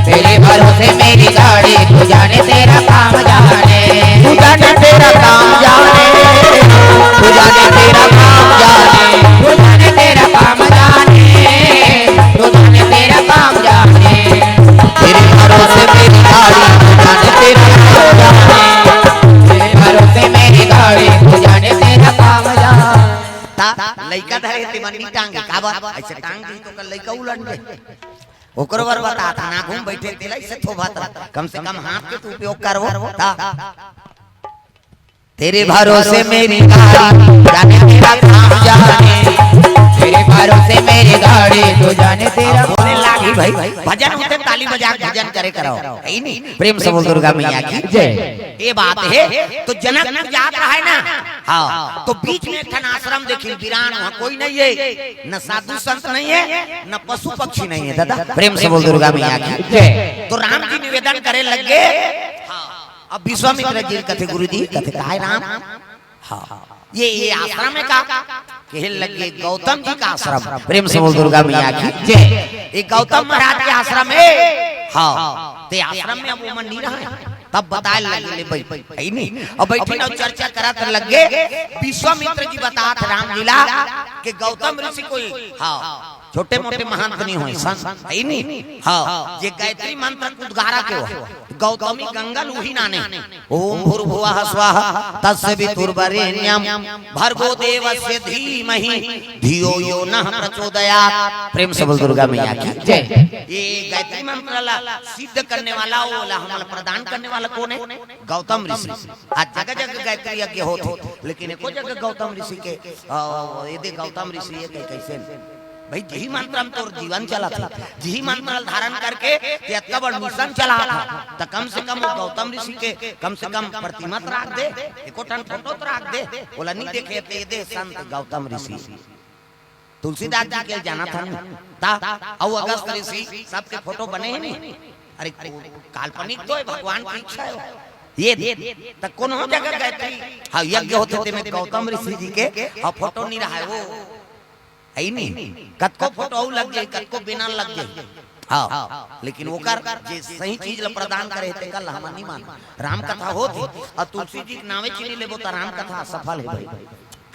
तेरे भरोसे मेरी गाड़ी, तू जाने तेरा काम जाने। तू जाने तेरा काम जाने, तू जाने तेरा काम जाने। तू जाने तेरा काम जाने, तू जाने तेरा काम जाने। तेरे भरोसे मेरी गाड़ी, तू जाने तेरा काम जाने। तेरे भरोसे मेरी गाड़ी, तू जाने तेरा काम जाने। ता लइका धरे हे, तेमन नी टांगे, काबर? अइसे टांग दी तो कल लइका उलट गे। ओकरो बर बतात, ना घूम बैठे, तेला अइसे थोभत रह। कम से कम हाथ के तो उपयोग करबो। ता तेरे भरोसे मेरी गाड़ी, जाने तेरा काम जाने। तेरे भरोसे मेरी गाड़ी, तू जाने तेरा अब बोले लागी भाई, भजन होते ताली बजा के भजन करे करो। हे नहीं? प्रेम से बोल दुर्गा मैया की जय। ये बात हे, तो जनकपुर जात रहा हे ना, हाँ, तो बीच में एक ठन आश्रम देखिन, बिरान, वहाँ कोई नहीं हे, न साधु संत नहीं हे, न पशु पक्षी नहीं हे। दादा, प्रेम से बोल दुर्गा मैया की जय। तो राम जी निवेदन करे लग गे, हाँ, अब विश्वामित्र जी कथे, गुरु जी, कथे, "काय राम?" हाँ, ये, ये आश्रम हे का? कहे लग गे, "गौतम जी का आश्रम।" प्रेम से बोल दुर्गा मैया की जय। ये गौतम महाराज के आश्रम हे। हाँ, ते आश्रम में अब वो मन नहीं रहा हे। तब बताए लग गे, ले भाई, हे नहीं? अब बैठी ना, चर्चा करत लग गे, विश्वामित्र जी बतात राम जी ला कि गौतम ऋषि कोई, हाँ, छोटे मोटे महंत नहीं होय, संत हे नहीं। हाँ, जे गायत्री मंत्र के उद्गारक हे वो, गौतमी गंगा ल उही नाने। ओम भूर्भुवः स्वाहा तस्य वितुर्वरेण्यं भर्गो देवस्य धीमहि धियो यो नः प्रचोदयात्। प्रेम से बोल दुर्गा मैया की जय। ये गायत्री मंत्र ला सिद्ध करने वाला, वो ला हमला प्रदान करने वाला कौन हे? गौतम ऋषि। आज जगह जगह गायत्री यज्ञ होत हे, लेकिन एको जगह गौतम ऋषि के, अ, ये दे गौतम ऋषि ये कहे, कैसे? भाई, जिही मंत्र म तोर जीवन चलत हे, जिही मंत्र ल धारण करके ते अतना बड़ मिशन चलात हे, त कम से कम वो गौतम ऋषि के कम से कम प्रतिमा त राख दे, एको ठन फोटो त राख दे, ओला नहीं देखे ते दे संत गौतम ऋषि। तुलसीदास जी के जानत हन, ता अउ अगस्त ऋषि सबके फोटो बने हे नहीं? अरे, काल्पनिक तो हे, भगवान की इच्छा हे वो। ये त कोनो जगह गायत्री, हाँ, यज्ञ होथे तेमे गौतम ऋषि जी के, हाँ, फोटो नहीं रहा है वो, है ही नहीं। कतको फोटो अउ लग जाए, कतको बैनर लग जाए, हाँ, लेकिन ओकर जे सही चीज ला प्रदान करे हे, तेकर ला हमन नहीं मानन। राम कथा होत हे, अउ तुलसी जी के नावे चीनी लेबो त राम कथा असफल हे भाई।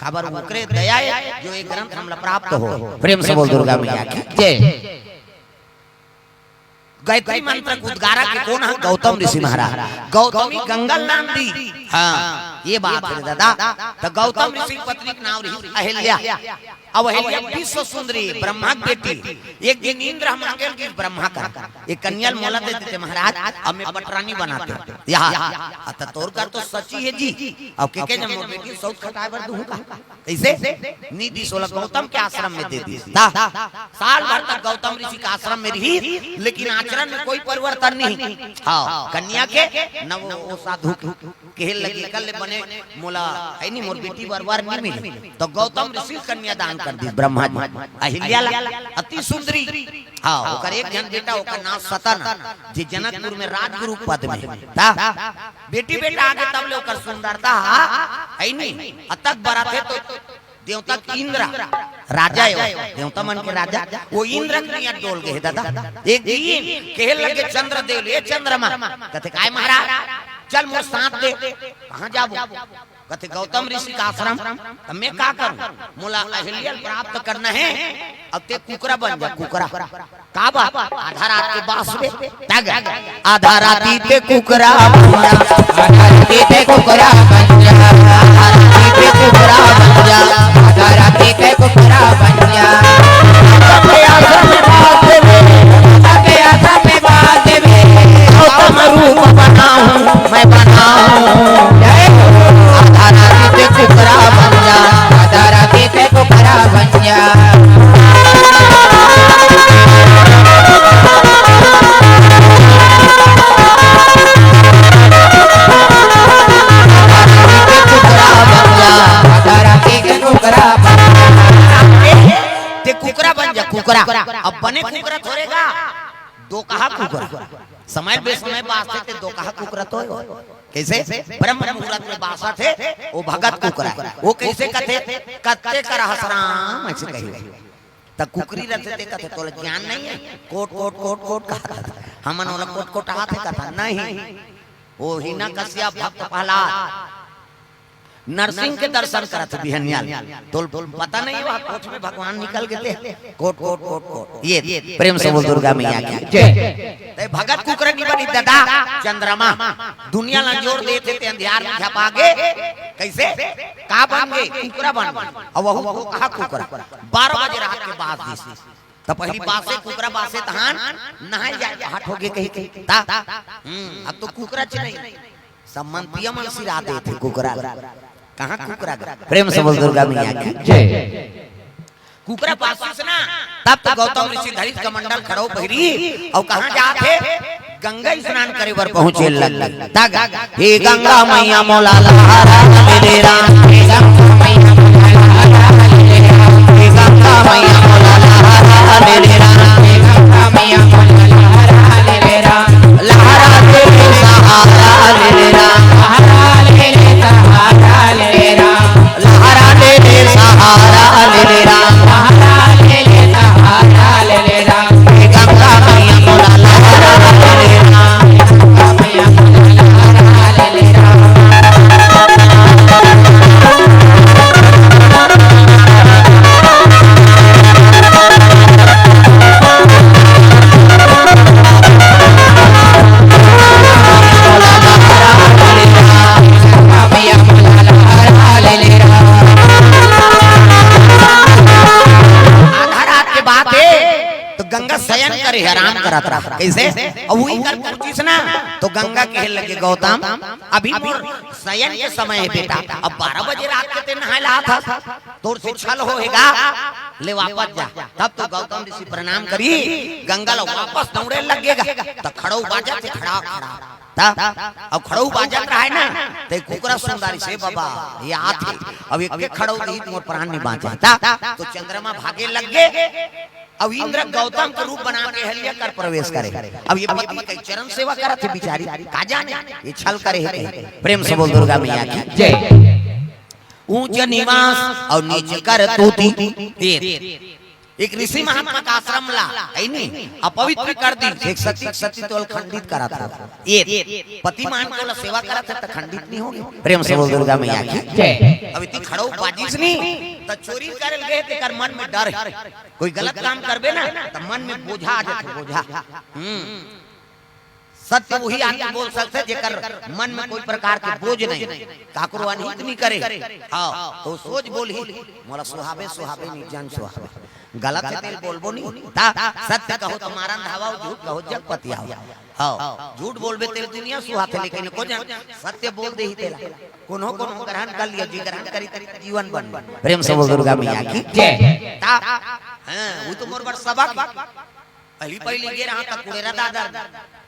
काबर ओकरे दया हे जो ये ग्रंथ हमला प्राप्त हो। प्रेम से बोल दुर्गा मैया की जय। गायत्री मंत्र के उद्गारा के कोन ह? गौतम ऋषि महाराज। गौतमी गंगा नाम दी। हाँ, ये बात हे दादा। त गौतम ऋषि के पत्नी के नाम रही अहिल्या। अब अहिल्या विश्व सुंदरी, ब्रह्मा के बेटी। एक दिन इंद्र ह मांगे लगिस ब्रह्मा कर, एक कन्या ल मोला दे देते महाराज, अब मैं पटरानी बनाते। यहाँ, अत तोर कर तो सची हे जी। अब के के जब मोर बेटी सौत खटाए बर दूहूं का? कैसे? नी दिस ओला, गौतम के आश्रम में दे दिस। ता, साल भर तक गौतम ऋषि के आश्रम में रही, लेकिन आचरण में कोई परिवर्तन नहीं। हाँ, कन्या के न वो, वो साधु के कहे लगी, "कल ले बने मोला, है नहीं, मोर बेटी बर वर नहीं मिले।" तो गौतम ऋषि कन्या दान कर दिस ब्रह्मा जी अहिल्या ला, अति सुंदरी। हाँ, ओकर एक झन बेटा, ओकर नाम सतन, जे जनकपुर में राजगुरु पद में था। बेटी बेटा आगे तब ले ओकर सुंदरता, है नहीं, अतक बराथे तो देवता के इंद्र राजा हे, देवता मन के राजा, वो इंद्र के नियत डोल गए दादा। एक दिन कहे लगे चंद्रदेव, "ए चंद्रमा," कथे, "काय महाराज?" "चल मोर साथ दे।" "कहाँ जाबो?" कथे, "गौतम ऋषि का आश्रम।" "त मैं का करूं?" "मोला अहिल्या ल प्राप्त करना हे, अब ते कुकरा बन जा, कुकरा।" "का बात?" "आधा रात के बास में तक आधा राती ते कुकरा बन जा, आधा राती ते कुकरा बन जा, आधा राती ते कुकरा बन जा, आधा राती ते कुकरा बन जा।" सबके आश्रम में बास देवे, सबके आश्रम में बास देवे, गौतम रूप बनाऊं मैं बनाऊं। जय हो। आधा राती ते कुकरा बन जा, आधा राती ते कुकरा बन जा। ते कुकरा बन जा, कुकरा। अब बने कुकरा थोरे गा, दोकहा कुकरा। समय बेसमय बासथे ते दोकहा कुकरा तो हे। कैसे? ब्रह्म मुहूर्त में बासथे, वो भगत कुकरा। वो कैसे कथे? "कत्ते कर हस राम," ऐसे कही। त कुकरी रथे ते कथे, "तोला ज्ञान नहीं हे?" कोट, कोट, कोट, कोट कहत हे। हमन ओला कोट, कोट आथे कथा, नहीं। वो हिरण्यकश्यप भक्त प्रहलाद नरसिंह के दर्शन करत बिहनिया ले। तोल, तोल पता नहीं, वहाँ कोठ में भगवान निकल गए थे। कोट, कोट, कोट, कोट। ये प्रेम से बोल दुर्गा मैया की जय। ते भगत कुकरा नहीं बनी दादा, चंद्रमा। दुनिया ला जोर देथे ते अंधियार में झपा गे। कैसे? का बन गे? कुकरा बन गे। अब वहू को कहा कुकरा? बारह बजे रात के बास दिस। त पहली बासे कुकरा बासे तहान नहाए जाए, हट हो गे कही, कही। ता, हम्म, अब तो कुकरा च नहीं। सब मन पिया मन सिरा देथे कुकरा। कहाँ कुकरा गा? प्रेम से बोल दुर्गा मैया की जय। कुकरा बासिस ना, तब तो गौतम ऋषि धरिस कमंडल खड़ो पहिरी, अउ कहाँ जात हे? गंगा स्नान करे बर पहुँचे लग। तग, "हे गंगा मैया मोला लहरा ले ले राम, हे गंगा मैया मोला लहरा ले ले राम, हे गंगा मैया मोला लहरा ले ले राम, हे गंगा मैया मोला लहरा ले ले राम।" लहरा दे रे सहारा ले ले राम। लहरा दे रे सहारा ले ले राम। गंगा मैया मोला लहरा ले ले राम। आधा रात के बात हे, तो गंगा शयन करे, आराम करत रहा। कैसे? अब वही कर पहुंचिस ना, तो गंगा कहे लगे, "गौतम, अभी मोर शयन के समय हे बेटा, अब बारह बजे रात के ते नहाए ला आत हस, तोर से छल होएगा, ले वापस जा।" तब तो गौतम ऋषि प्रणाम करी, गंगा ला वापस दौड़े लगेगा, तो खड़ो बाजत हे, खड़ा, खड़ा। ता, अब खड़ऊ बाजत रहे ना, ते कुकरा सुंदर से, "बाबा, ये आत हे, अब एक के खड़ऊ दी, मोर प्राण नहीं बांचे।" ता, तो चंद्रमा भागे लग गे, अब इंद्र गौतम के रूप बना के हलिया कर प्रवेश करे। अब ये पति के चरण सेवा करत हे बिचारी, का जाने ये छल करे हे कहीं। प्रेम से बोल दुर्गा मैया की। जय। ऊंच निवास और नीच करतूती। एक ऋषि महात्मा का आश्रम ला, है नी, अपवित्र कर दी। एक सती, सती तो खंडित करा था। ये पति मान के ओला सेवा करत हे त खंडित नहीं होगे। प्रेम से बोल दुर्गा मैया की। जय। अब इतनी खड़ो बाजिस नहीं, त चोरी करे गए तेकर मन में डर है। कोई गलत काम करबे ना, त मन में बोझा आ जाथे, बोझा। हम्म। सत्य वही आदमी बोल सकथे, जेकर मन में कोई प्रकार के बोझ नहीं, काकरो अनहित नहीं करे। हाँ, तो सोच बोलही, मोला सुहावे, सुहावे, नहीं जन सुहावे। गलत हे तेल बोलबो नहीं। ता सत्य कहो तो मारन धावा, झूठ कहो जग पतियावा। हाँ, झूठ बोलबे तेल दुनिया सुहाथे, लेकिन को जन सत्य बोल देही तेला। कोनो कोनो ग्रहण कर लियो जी, ग्रहण करी तरी जीवन बन। प्रेम से बोल दुर्गा मैया की। जय। ता, हाँ, वो तो मोर बर सबक। पहली पहली गे रहा था कुड़ेरा दादा,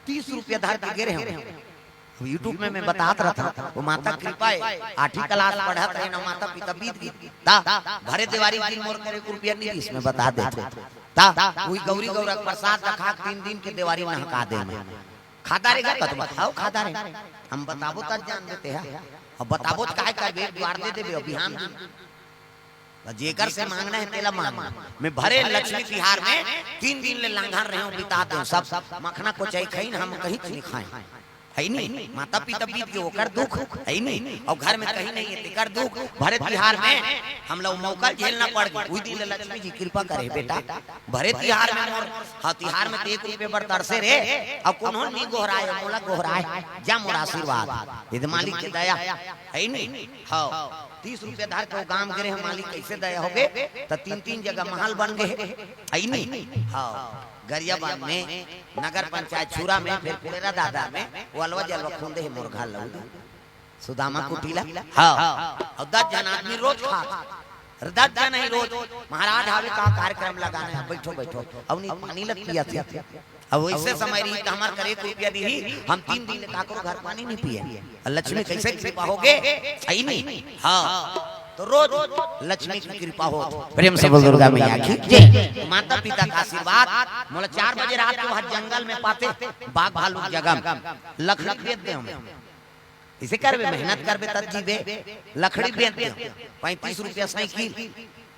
तीस रुपया धर के गे रहे हूँ। अब YouTube में मैं बतात रहा था, वो माता कृपा है, आठवीं क्लास पढ़त रहे ना, माता पिता बीत गई। ता, भरे देवारी दिन मोर करे एक रुपया नहीं, इसमें बता देते। ता, वही गौरी गौरा के प्रसाद रखा, तीन दिन के देवारी नहका दे मैं। खाता रहेगा तो बताओ, खाता रहे। हम बताबो तब जान देते हैं। अब बताबो तो काय करबे, एक बार दे देबे, अब बिहान दिन। त जेकर से मांगना है, तेला मांग। मैं भरे लक्ष्मी तिहार में तीन दिन ले लांघन रहे हूँ, बिता दे सब। मखना को चाहे खाई ना, हम कहीं नहीं खाए। है नहीं, माता पिता बीत के ओकर दुख, है नहीं, और घर में कहीं नहीं है, तेकर दुख। भरे तिहार में हम लोग मौका झेलना पड़ गया। उही दिन ले लक्ष्मी जी कृपा करे, बेटा, भरे तिहार में मोर, हाँ, तिहार में तो एक रुपये बर तरसे रे, अब कोनो नहीं गोहराए, मोला गोहराए, जा मोर आशीर्वाद, ये तो मालिक के दया, है नहीं। हाँ, तीस रुपया धर के वो गांव गे रहे, मालिक कैसे दया होगे, त तीन तीन जगह महल बन गए, है नहीं। हाँ, गरियाबंद में, नगर पंचायत छुरा में, फिर कुड़ेरा दादा में, वो अलवा जलवा खोंदे है मोर घर लौट। सुदामा कुटीला। हाँ। और दस जन आदमी रोज खा। अरे दस जन ही रोज। महाराज आवे का कार्यक्रम लगाना है, बैठो, बैठो। अब नहीं पानी लग पिया थे। अब वैसे समय रही तो हमार करे एक रुपया दी, हम तीन दिन काकरो घर पानी नहीं पिए। और लक्ष्मी कैसे कृपा होगे? सही नहीं? हाँ। तो रोज लक्ष्मी की कृपा हो। प्रेम से बोल दुर्गा मैया की। जय। माता पिता का आशीर्वाद। मोला चार बजे रात को वहाँ जंगल में पाते, बाघ भालू जगम। लकड़ी बेच दे हमें। इसे करबे, मेहनत करबे तब जीबे। लकड़ी बेच दे, पैंतीस रुपया साइकिल।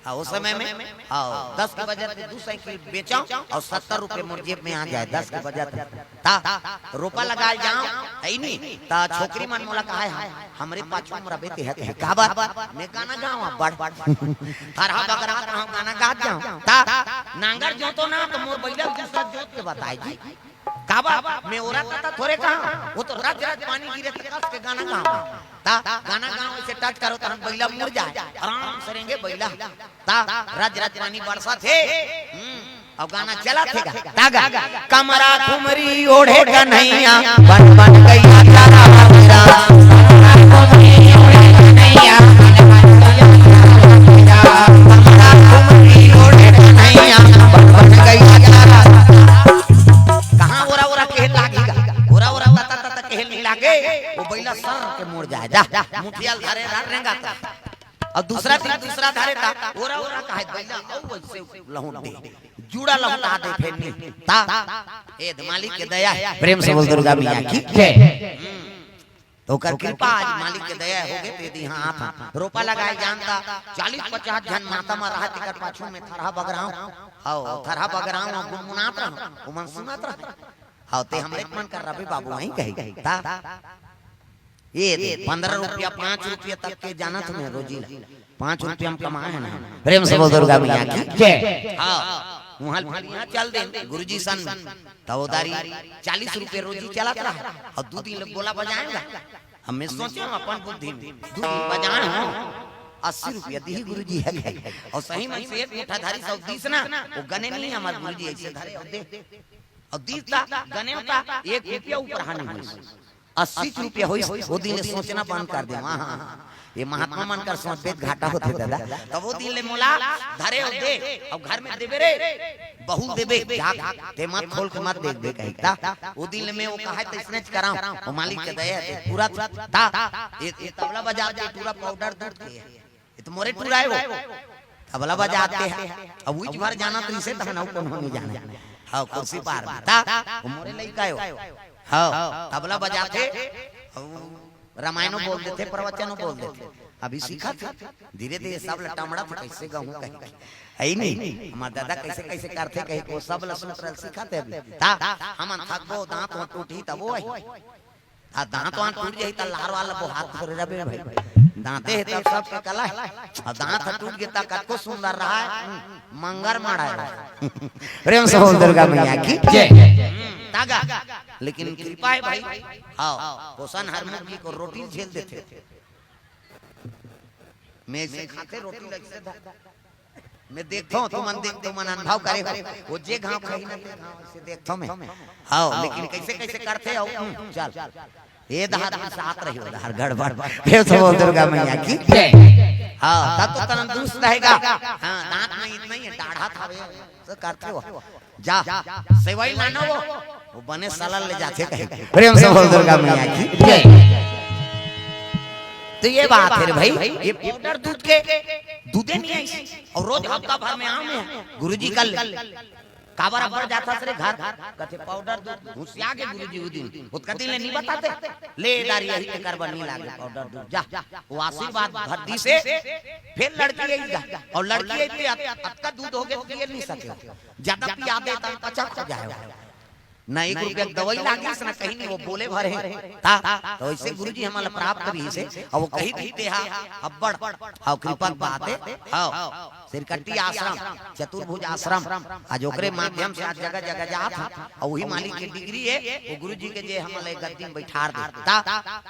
हाँ, उस समय में, हाँ, दस के बजट में दो साइकिल बेचो और सत्तर रुपये मोर जेब में आ जाए, दस के बजट। ता, रोपा लगाए जाओ, है नी? ता छोकरी मन मोला कहा है, हमरे पाछू में रबे ते हत है। का बात? मैं गाना गाऊं, बड़, बड़। थरहा बगरा गाऊं, गाना गा जाऊं। ता, नांगर जोतो ना, तो मोर बैला दूसरा जोत के बताए जी। काबर? मैं ओरा तता थोरे कहा, वो तो रज रज पानी गिरे त कस के गाना गावा। ता गाना गावा से टच करो त हम बैला मुड़ जाए, आराम से रेंगे बैला। ता रज रज पानी बरसत हे। हम्म, अब गाना चलत हे गा। ता गा। कमरा खुमरी ओढ़े कन्हैया, बन बन गैया तारा मेरा। कमरा खुमरी ओढ़े कन्हैया, बन बन गैया तारा। कहाँ ओरा ओरा कहे लागी गा? ओरा ओरा तता तता कहे नहीं लागे। वो बैला सर के मुड़ जाए, जा, मुठिया धरे रह रेंगा ता। और दूसरा दिन दूसरा धरे ता, ओरा ओरा कहे बैला, औ वैसे लहुट दे, जुड़ा लहुटा दे फेर नहीं। ता, ए मालिक के दया है। प्रेम से बोल दुर्गा मैया की। जय। हम्म। तो ओकर कृपा आज मालिक के दया होगे, ते दी हाँ आप रोपा लगाए जानता, चालीस पचास झन माता मा रहा, तेकर पाछू में थरहा बगराव, हौ, थरहा बगराव, गुनगुनात रहा, ओमन सुनत रहा। हौ, ते हमरे मन कर रबे बाबू, वहीं कही। ता, ये दे, पन्द्रह रुपया, पाँच रुपया तक के जानत में रोजी ला। पाँच रुपया हम कमाए हैं ना। प्रेम से बोल दुर्गा मैया की। जय। हाँ, वहाँ, वहाँ चल दे, गुरुजी सन, तवदारी, चालीस रुपये रोजी चलत रहा। और दो दिन लोग बोला बजाएगा। हम मैं सोचे हूँ अपन बुद्धि में, दो दिन बजाए हूँ, अस्सी रुपया दी गुरुजी है। और सही में से एक मुठा धारी सौ तीस ना, वो गने नहीं हमारे गुरुजी ऐसे धरे और दे। और दीस ता गने ता एक रुपया ऊपर हानि हुई। अस्सी रुपया होइस, वो दिन ले सोचना बंद कर दे। हाँ, हाँ, हाँ। ये महात्मा मन कर सोच बेच घाटा होथे दादा। तब वो दिन ले मोला धरे हो दे, अब घर में देबे रे, बहू देबे, जा, ते मत खोल के मत देख दे कही ता। वो दिन ले मैं वो कहा तो इसने कराऊं, वो मालिक के दया है, पूरा ता, ये, ये तबला बजा दे, पूरा पाउडर दूध के। ये तो मोरे टूरा है वो। तबला बजात के हे। अब उही भर जानत रहिसे, तहन अउ कोनो नइ जाने। हव, कुर्सी पार में। त, ओ मोरे लइका हे ओ। हव, तबला बजात हे। अउ रामायणो बोल देथे, प्रवचनो बोल देथे। अभी सीखत हे। धीरे-धीरे सब ल टमड़त हे, कइसे गाहूँ कहि के। हइ नहीं? हमर ददा कइसे-कइसे करथे कहि के, ओ सब ल सुनत रहल सीखत हे अभी। त, हमन थकबो, दाँत वाँत टूटही तभो आही। आ दाँत वाँत टूट जाही त लार वाला बोहात थोरे रबे भाई। दाँते हे तब सबके कला हे। अउ दाँत ह टूट गे त कतको सुंदर रहय, मंगर माड़ा हे। प्रेम से बोल दुर्गा मैया की जय। हम्म, तागा। लेकिन कृपा हे भाई। हव, पोषण हर मुखी को रोटी झेल देथे। में अइसे खाथे रोटी ल अइसे ध-, में देखथों, तुमन देख, तुमन अनुभव करे हो। ओ जे घाँव खाही ना, ते घाँव अइसे देखथों में। हव, लेकिन कइसे-कइसे करथे अउ, हम्म, चल। ए डहर में साथ रही, ओ डहर गड़बड़। प्रेम से बोल दुर्गा मैया की जय। हव, तब तो तंदुरुस्त रहेगा। हाँ, दाँत में इतना ही हे, डाढ़ा था वे। तो करथे ओ। जा, सेवई लाना ओ, ओ बने सलल ले जाथे कहि। प्रेम से बोल दुर्गा मैया की जय। त ए बात हे रे भाई, ए पाउडर दूध के दूधे नइ आइस। अउ रोज हफ्ता भर में आँव में गुरुजी कल काबर अब्बड़ जाथस रे घर, कथे पाउडर दूध घुसिया गे गुरुजी ओ दिन, ओतका दिन ले नइ बताते, ले दारी यही के करबा नइ लागे पाउडर दूध, जा। ओ आशीर्वाद भर दिस हे, फेर लड़की आइस गा, अउ लड़की आइस ते अत-, अतका दूध हो गे त पिए नइ सके। जादा पिया दे त पचक हो जाय। ना एक रुपया के दवई लागिस, ना कहीं नहीं, ओ बोले भर हे। त, त अइसे गुरुजी हमन ल प्राप्त रहिस हे, अउ ओ कही दिस हे, अब्बड़, हव, कृपा के बात हे, हव, सिरकट्टी आश्रम, चतुर्भुज आश्रम, आज ओकरे माध्यम से आज जगह-जगह जात हे, अउ उही मालिक के डिग्री हे, ओ गुरुजी के जे हमन ल ए गद्दी में बइठार दे। त,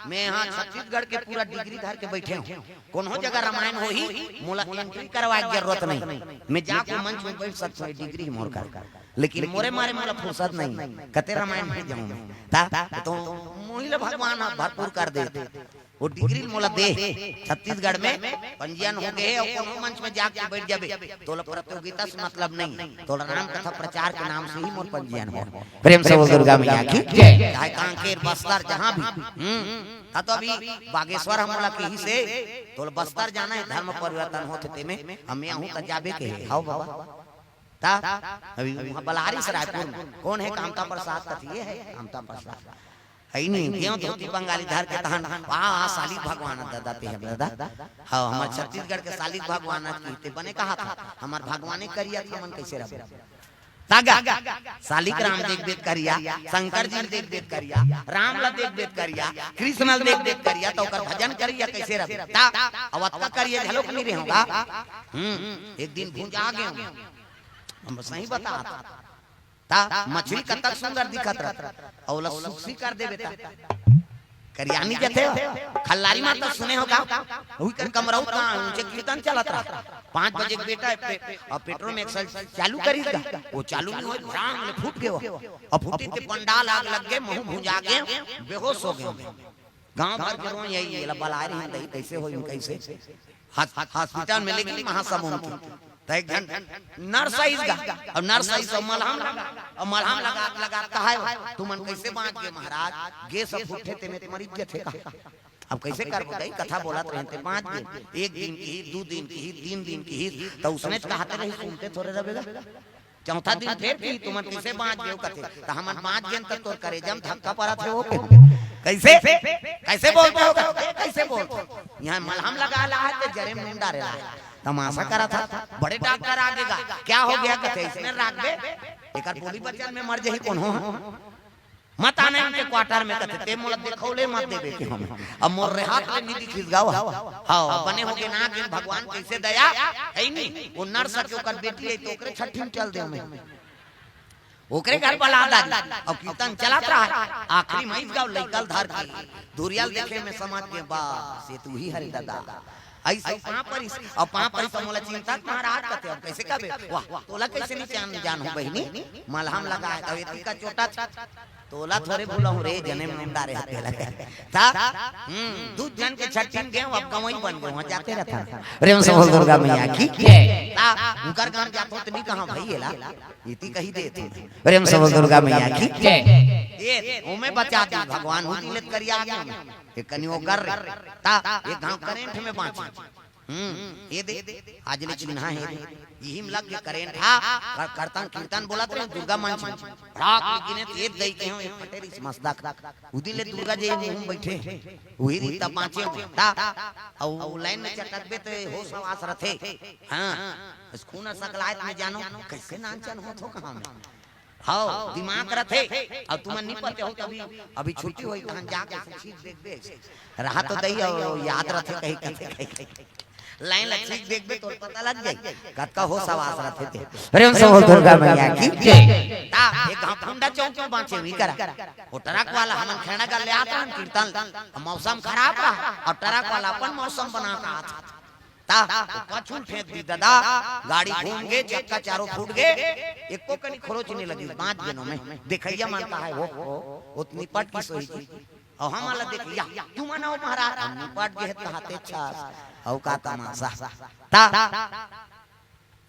में हा छत्तीसगढ़ के पूरा डिग्री धर के बइठे हँव, कोनो जगह रामायण होही, मोला entry करवाय के जरूरत नहीं, में जाके मंच में बइठ सकथों, ए डिग्री हे मोर कर। लेकिन मोरे मारे मोला फुरसत नहीं, कते रामायण नइ जाहूँ में। त, त मोही ल भगवान ह भरपूर कर दे। ओ डिग्री ल मोला दे, छत्तीसगढ़ में पंजीयन हो गे हे, अउ कोनो मंच में जाके बइठ जाबे, तोला प्रतियोगिता से मतलब नहीं, तोला राम कथा प्रचार के नाम से ही मोर पंजीयन हो। प्रेम से बोल दुर्गा मैया की जय। चाहे कांकेर, बस्तर, जहाँ भी। हम्म। हाँ, त अभी बागेश्वर ह मोला कहिस हे, तोला बस्तर जाना हे, धर्म परिवर्तन होथे तेमे, अउ में आहूँ त जाबे के हे। हव बाबा। त अभी उहाँ बलारिस रायपुर में। कोन हे कामता प्रसाद? कथे ए हे कामता प्रसाद। हइ नहीं, गेंव धोती बंगाली धर के तहन, वाह, वाह, सालिक भगवान ददा ते हे ददा। हव, हमर छत्तीसगढ़ के सालिक भगवान आज कहिथे, बने कहत हे, हमर भगवाने करिया त हमन कइसे रहबो? तागा, सालिक राम देख देख करिया, शंकर जी ल देख देख करिया, राम ल देख देख करिया, कृष्ण ल देख देख करिया, त ओकर भजन करिया कइसे रहबो? त अउ अतका करिया घलोक नइ रेहेंव गा। हम्म, एक दिन भुंजा गेंव। हम सही बतात। त मछली कतक सुंदर दिखत रहिथे, अउ ओला सुक्सी कर देबे त करिया नइ जाथे। खल्लारी माता सुने हव का? उही कर कमरऊ का ऊँचे कीर्तन चलत रहिथे। पाँच बजे के बेटा हे, पे-, अउ पेट्रोल में एक साल चालू करिस गा, ओ चालू नइ होय, रांग ले फूट गे ओ। अउ फूटिस ते पंडाल आग लग गे, महूँ भुंजा गेंव, बेहोश हो गेंव। गांव भर के रोई आइस, एला बलाय रहिन दई, कइसे होही, कइसे? हॉस-, हॉस्पिटल में लेगिन महासमुंद के। त एक झन नर्स आइस गा, अउ नर्स आइस अउ मलहम लगा, अउ मलहम लगात लगात कहय, "तुमन कइसे बांच गे महाराज? गैस ह फूटथे तेमे त मरिच जथे का?" अब कइसे करबो दई, कथा बोलत रहेन ते बांच गे। एक दिन किहिस, दू दिन किहिस, तीन दिन किहिस, त उसने त कहत रहिस, सुनते थोरे रहबे गा। चौथा दिन फेर कि तुमन कइसे बांच गेव कथे, त हमन बांच गेन त तोर करेजा म धक्का परत हे ओ कथे। कइसे? कइसे बोलत हव कथे, कइसे बोलत हव? इहाँ मलहम लगा ला हे ते जरे मुंह डारे ला हे। तमाशा करत हव, बड़े डॉक्टर आगे गा, क्या हो गया कथे, इसने राख दे, एकर बोली बचन में मर जही कोनो। मत आना इनके क्वार्टर में कथे, ते मोला देखउले मत देबे के हम। अब मोर रे हाथ में नइ दिखिस गा ओ। हव, बने होगे ना, गेन भगवान कइसे दया, हइ नी? ओ नर्स के ओकर बेटी हे, त ओकरे छट्ठी में चल देंव में। ओकरे घर बला दारी, अउ कीर्तन चलत रहिस, आखिरी में आइस गा ओ लइका ल धर के, धुरिया ल देखे में समझ गे, बस, ए त उही हरे ददा। अइसे पाँव परिस, अउ पाँव परिस, त मोला चिंता के महाराज कथे, अब कइसे कबे? वाह, तोला कइसे नइ जान, जानहूँ बहिनी? मलहम लगाय, अउ एती का चोटा तोला थोरे भुलाहूँ रे, जने मुंह डारे हते लगे। त, हम्म, दू झन के छट्ठी में गेंव, अब गंवई बन गेंव, उहाँ जाते रहिथन। प्रेम से बोल दुर्गा मैया की जय। त, उंकर गांव जाथों त नइ कहंव भई एला, एती कहि देथों। प्रेम से बोल दुर्गा मैया की जय। ए, ओमे बचा दिस भगवान, उही दिन ले त करिया गेंव। ए कनी ओ गर रे। त, एक घांव करेंट में बांचिस। हम्म, ये दे, आज ले चिन्हा हे। इही म लग के करेंट हा, कर-, करतन कीर्तन बोलत रहे, दुर्गा मंच में। भड़ाक ले गिने, तेज दई के हो, एक फटे रिस मसदा। उदी ले दुर्गा जी मुंह में बैठे, उही रीत बाँचे हो। ता, अउ लाइन में चटकबे त होस हवास रथे। हाँ, बस खून सकलायत में जानो, कैसे नानचन होत हो कहाँ में। हव, दिमाग रथे। अउ तुमन नी पते हो, तभी अभी छुट्टी होई, तहन जाके से चीज देखबे। रहा तो दई, अउ याद रथे कहीं, कहीं, कहीं। लाइन ला चीज देखबे, तोर पता लग जाई, कतका होस हवास रथे ते। प्रेम से बोल दुर्गा मैया की जय। ता, एक घाव फुंडा चौक में बाँचे हुई करा। वो ट्रक वाला हमन खेड़ा कर ले आता हन कीर्तन, मौसम खराब रहा, अउ ट्रक वाला अपन मौसम बना के आता। ता, वो कछुल फेंक दी दादा, गाड़ी घूम गे, चक्का चारों फूट गे, एको कनी खरोच नहीं लगी, बाँच गेनो में। देखइया मन कहा हे, वो, वो, उतनी पट की सोई जी। अउ हमन ला देख लिया, तुमन हो महाराज, हम निपट गे हे, कहाते अच्छा, अउ का तमाशा। ता,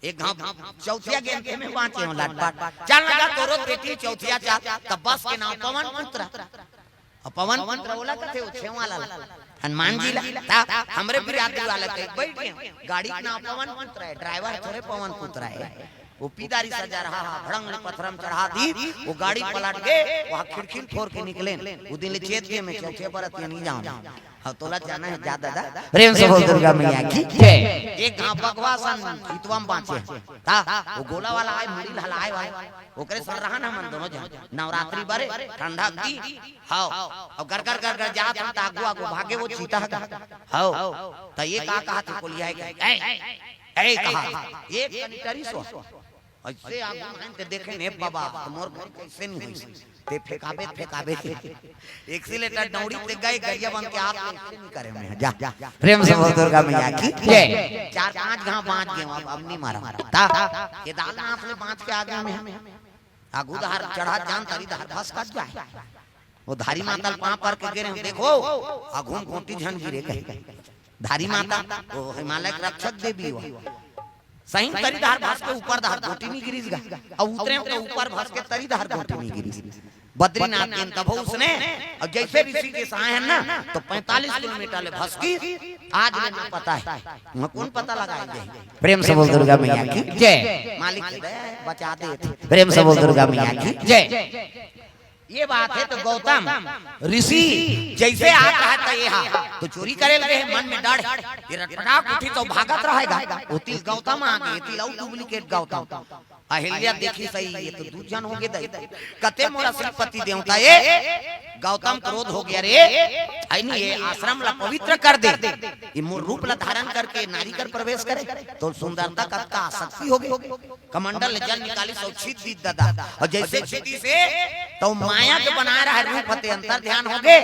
एक घाव चौथिया गेंद के में बाँचे हो लटपट। चल लगा तोरो बेटी चौथिया चा, त बस के नाम पवन पुत्र। अउ पवन पुत्र ओला कथे, ओ छेव वाला ला। हनुमान जी ला, ता, हमरे बिरादरी वाला कहे, बैठ गए। गाड़ी के नाम पवन पुत्र हे, ड्राइवर थोरे पवन पुत्र हे। वो पीदारी सजा रहा हा, भड़ंग ले पथरा म चढ़ा दी, वो गाड़ी पलट गे, वहाँ खिड़की फोर के निकले। वो दिन ले चेत गे में चौथे बरत ये नहीं जाऊँ। हाँ, तोला जाना हे, जा दादा। प्रेम से बोल दुर्गा मैया की जय। एक घाव बकवासन इतवा म बाँचे। ता, वो गोला वाला आय, मुड़ी ल हलाय वाला। ओकरे संग रहन हमन दोनों झन। नवरात्रि बरे, ठंडा दी, हव। अउ गरगर गरगर जात हन, त आगू आगू भागे वो चीता ह। हव। त ये का कहा थे कोलिया हे? ए, ए, कहा, एक कनी टरी सो। ऐसे आगू माइन ते देखे ने बाबा, त मोर घर कैसे नहीं होई? ते फेंकाबे, फेंकाबे। एक्सीलेटर दौड़ी ते गए, गरिया बन के आप ऐसे नहीं करे में। जा, जा। प्रेम से बोल दुर्गा मैया की जय। चार पांच घाव बाँच गे, अब, अब नहीं मारा। ता, केदारनाथ में बाँच के आ गया में। आगू धार चढ़ा जान, तरी धार भसकत जाए। वो धारी माता ल पाँव पर के गे रहे, देखो, आगू म गोटी झन गिरे कहे। धारी माता, वो हिमालय के रक्षक देवी हो। सही तरी धार भस के ऊपर धार गोटी नहीं गिरिस गा। अउ उतरे तो ऊपर भस के तरी धार गोटी नहीं गिरिस। बद्रीनाथ गेन तभो उसने, अउ जैसे ऋषिकेश आए हन ना, तो पैंतालीस किलोमीटर ले भसकी, आज ले ना पता हे। वहाँ कौन पता लगा दे? प्रेम से बोल दुर्गा मैया की जय। मालिक दे, बचा दे। प्रेम से बोल दुर्गा मैया की जय। ये बात हे तो गौतम ऋषि जैसे आ रहा था ये हा, तो चोरी करे लगे हे, मन में डर हे। ये रटपटाक उठी तो भागत रहेगा। वो तिल गौतम आ गए, तिल अउ डुप्लीकेट गौतम। अहिल्या देखिस, ये तो दू झन हो गे दई। कथे मोर श्रीपति देवता ए, गौतम क्रोध हो गया रे, है नी, ये आश्रम ला पवित्र कर दे। ये मोर रूप ला धारण करके नारी कर प्रवेश करे, तो सुंदरता कतका आसक्ति हो गे। कमंडल ले जल निकालिस अउ छीत दीस दादा। अउ जैसे छीतिस हे, तो माया के बनाए रहे रूप हते अंतर ध्यान हो गे।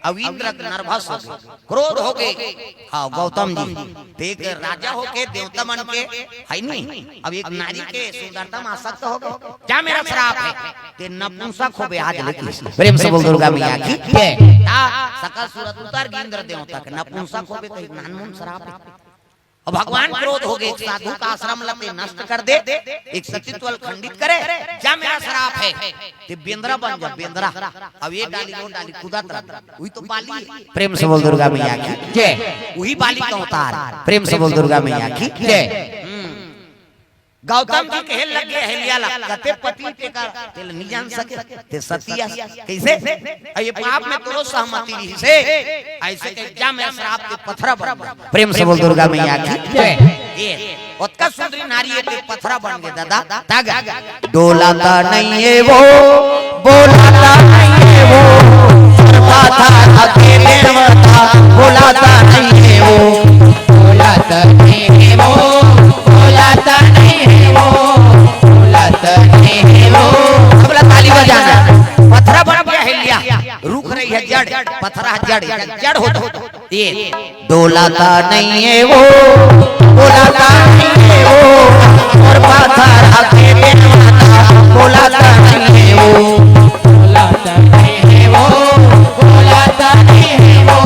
अउ इंद्र के नर्वस हो गे, क्रोध हो गे। हाँ, गौतम जी, ते एक राजा हो के देवता मन के, है नी? अब एक नारी के सुंदरता में आसक्त हो गे। क्या मेरा श्राप हे? ते नपुंसक होबे आज ले किसी। प्रेम से बोल दुर्गा मैया की जय। ता सकल सूरत उतर गे इंद्र देवता के, नपुंसक होबे तो एक नानमुन श्राप हे। अब भगवान क्रोध हो गे, एक साधु का आश्रम ला ते नष्ट कर दे, एक सतीत्व ल खंडित करे, जा मेरा श्राप हे, ते बेंदरा बन जा, बेंदरा। अब ये डाली, वो डाली, कूदत रह। वही तो बाली हे। प्रेम से बोल दुर्गा मैया की जय। वही बाली का अवतार। प्रेम से बोल दुर्गा मैया की जय। हम्म। गौतम जी कहे लगे अहिल्या ला, कथे पति ते का, ते ल नहीं जान सके, ते सती अस। कैसे? अउ ये पाप में तोरो सहमति रहिस हे, ऐसे कहे जा मैं श्राप के पथरा बन। प्रेम से बोल दुर्गा मैया की जय। ये ओतका सुंदरी नारी हे, ते पथरा बन गे दादा। तग डोलाता नहीं है वो, बोलाता नहीं है वो, शर्माता था के देवता, बोलाता नहीं है वो। बोलाता नहीं है वो, बोलाता नहीं है वो, बोलाता नहीं है वो। सबला ताली बजाना। पथरा बन गया अहिल्या, रुक रही है जड़, पथरा जड़, जड़ हो, ये डोलाता नहीं है वो, बोलाता नहीं है वो, और पाथर आके बेनवाता, बोलाता नहीं है वो। बोलाता नहीं है वो, बोलाता नहीं है वो,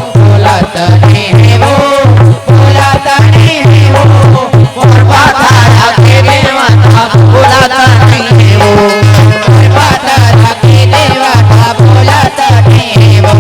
बोलाता नहीं है वो, बोलाता नहीं है वो, और पाथर आके बेनवाता, बोलाता नहीं है वो। और पाथर आके बेनवाता, बोलाता नहीं है वो।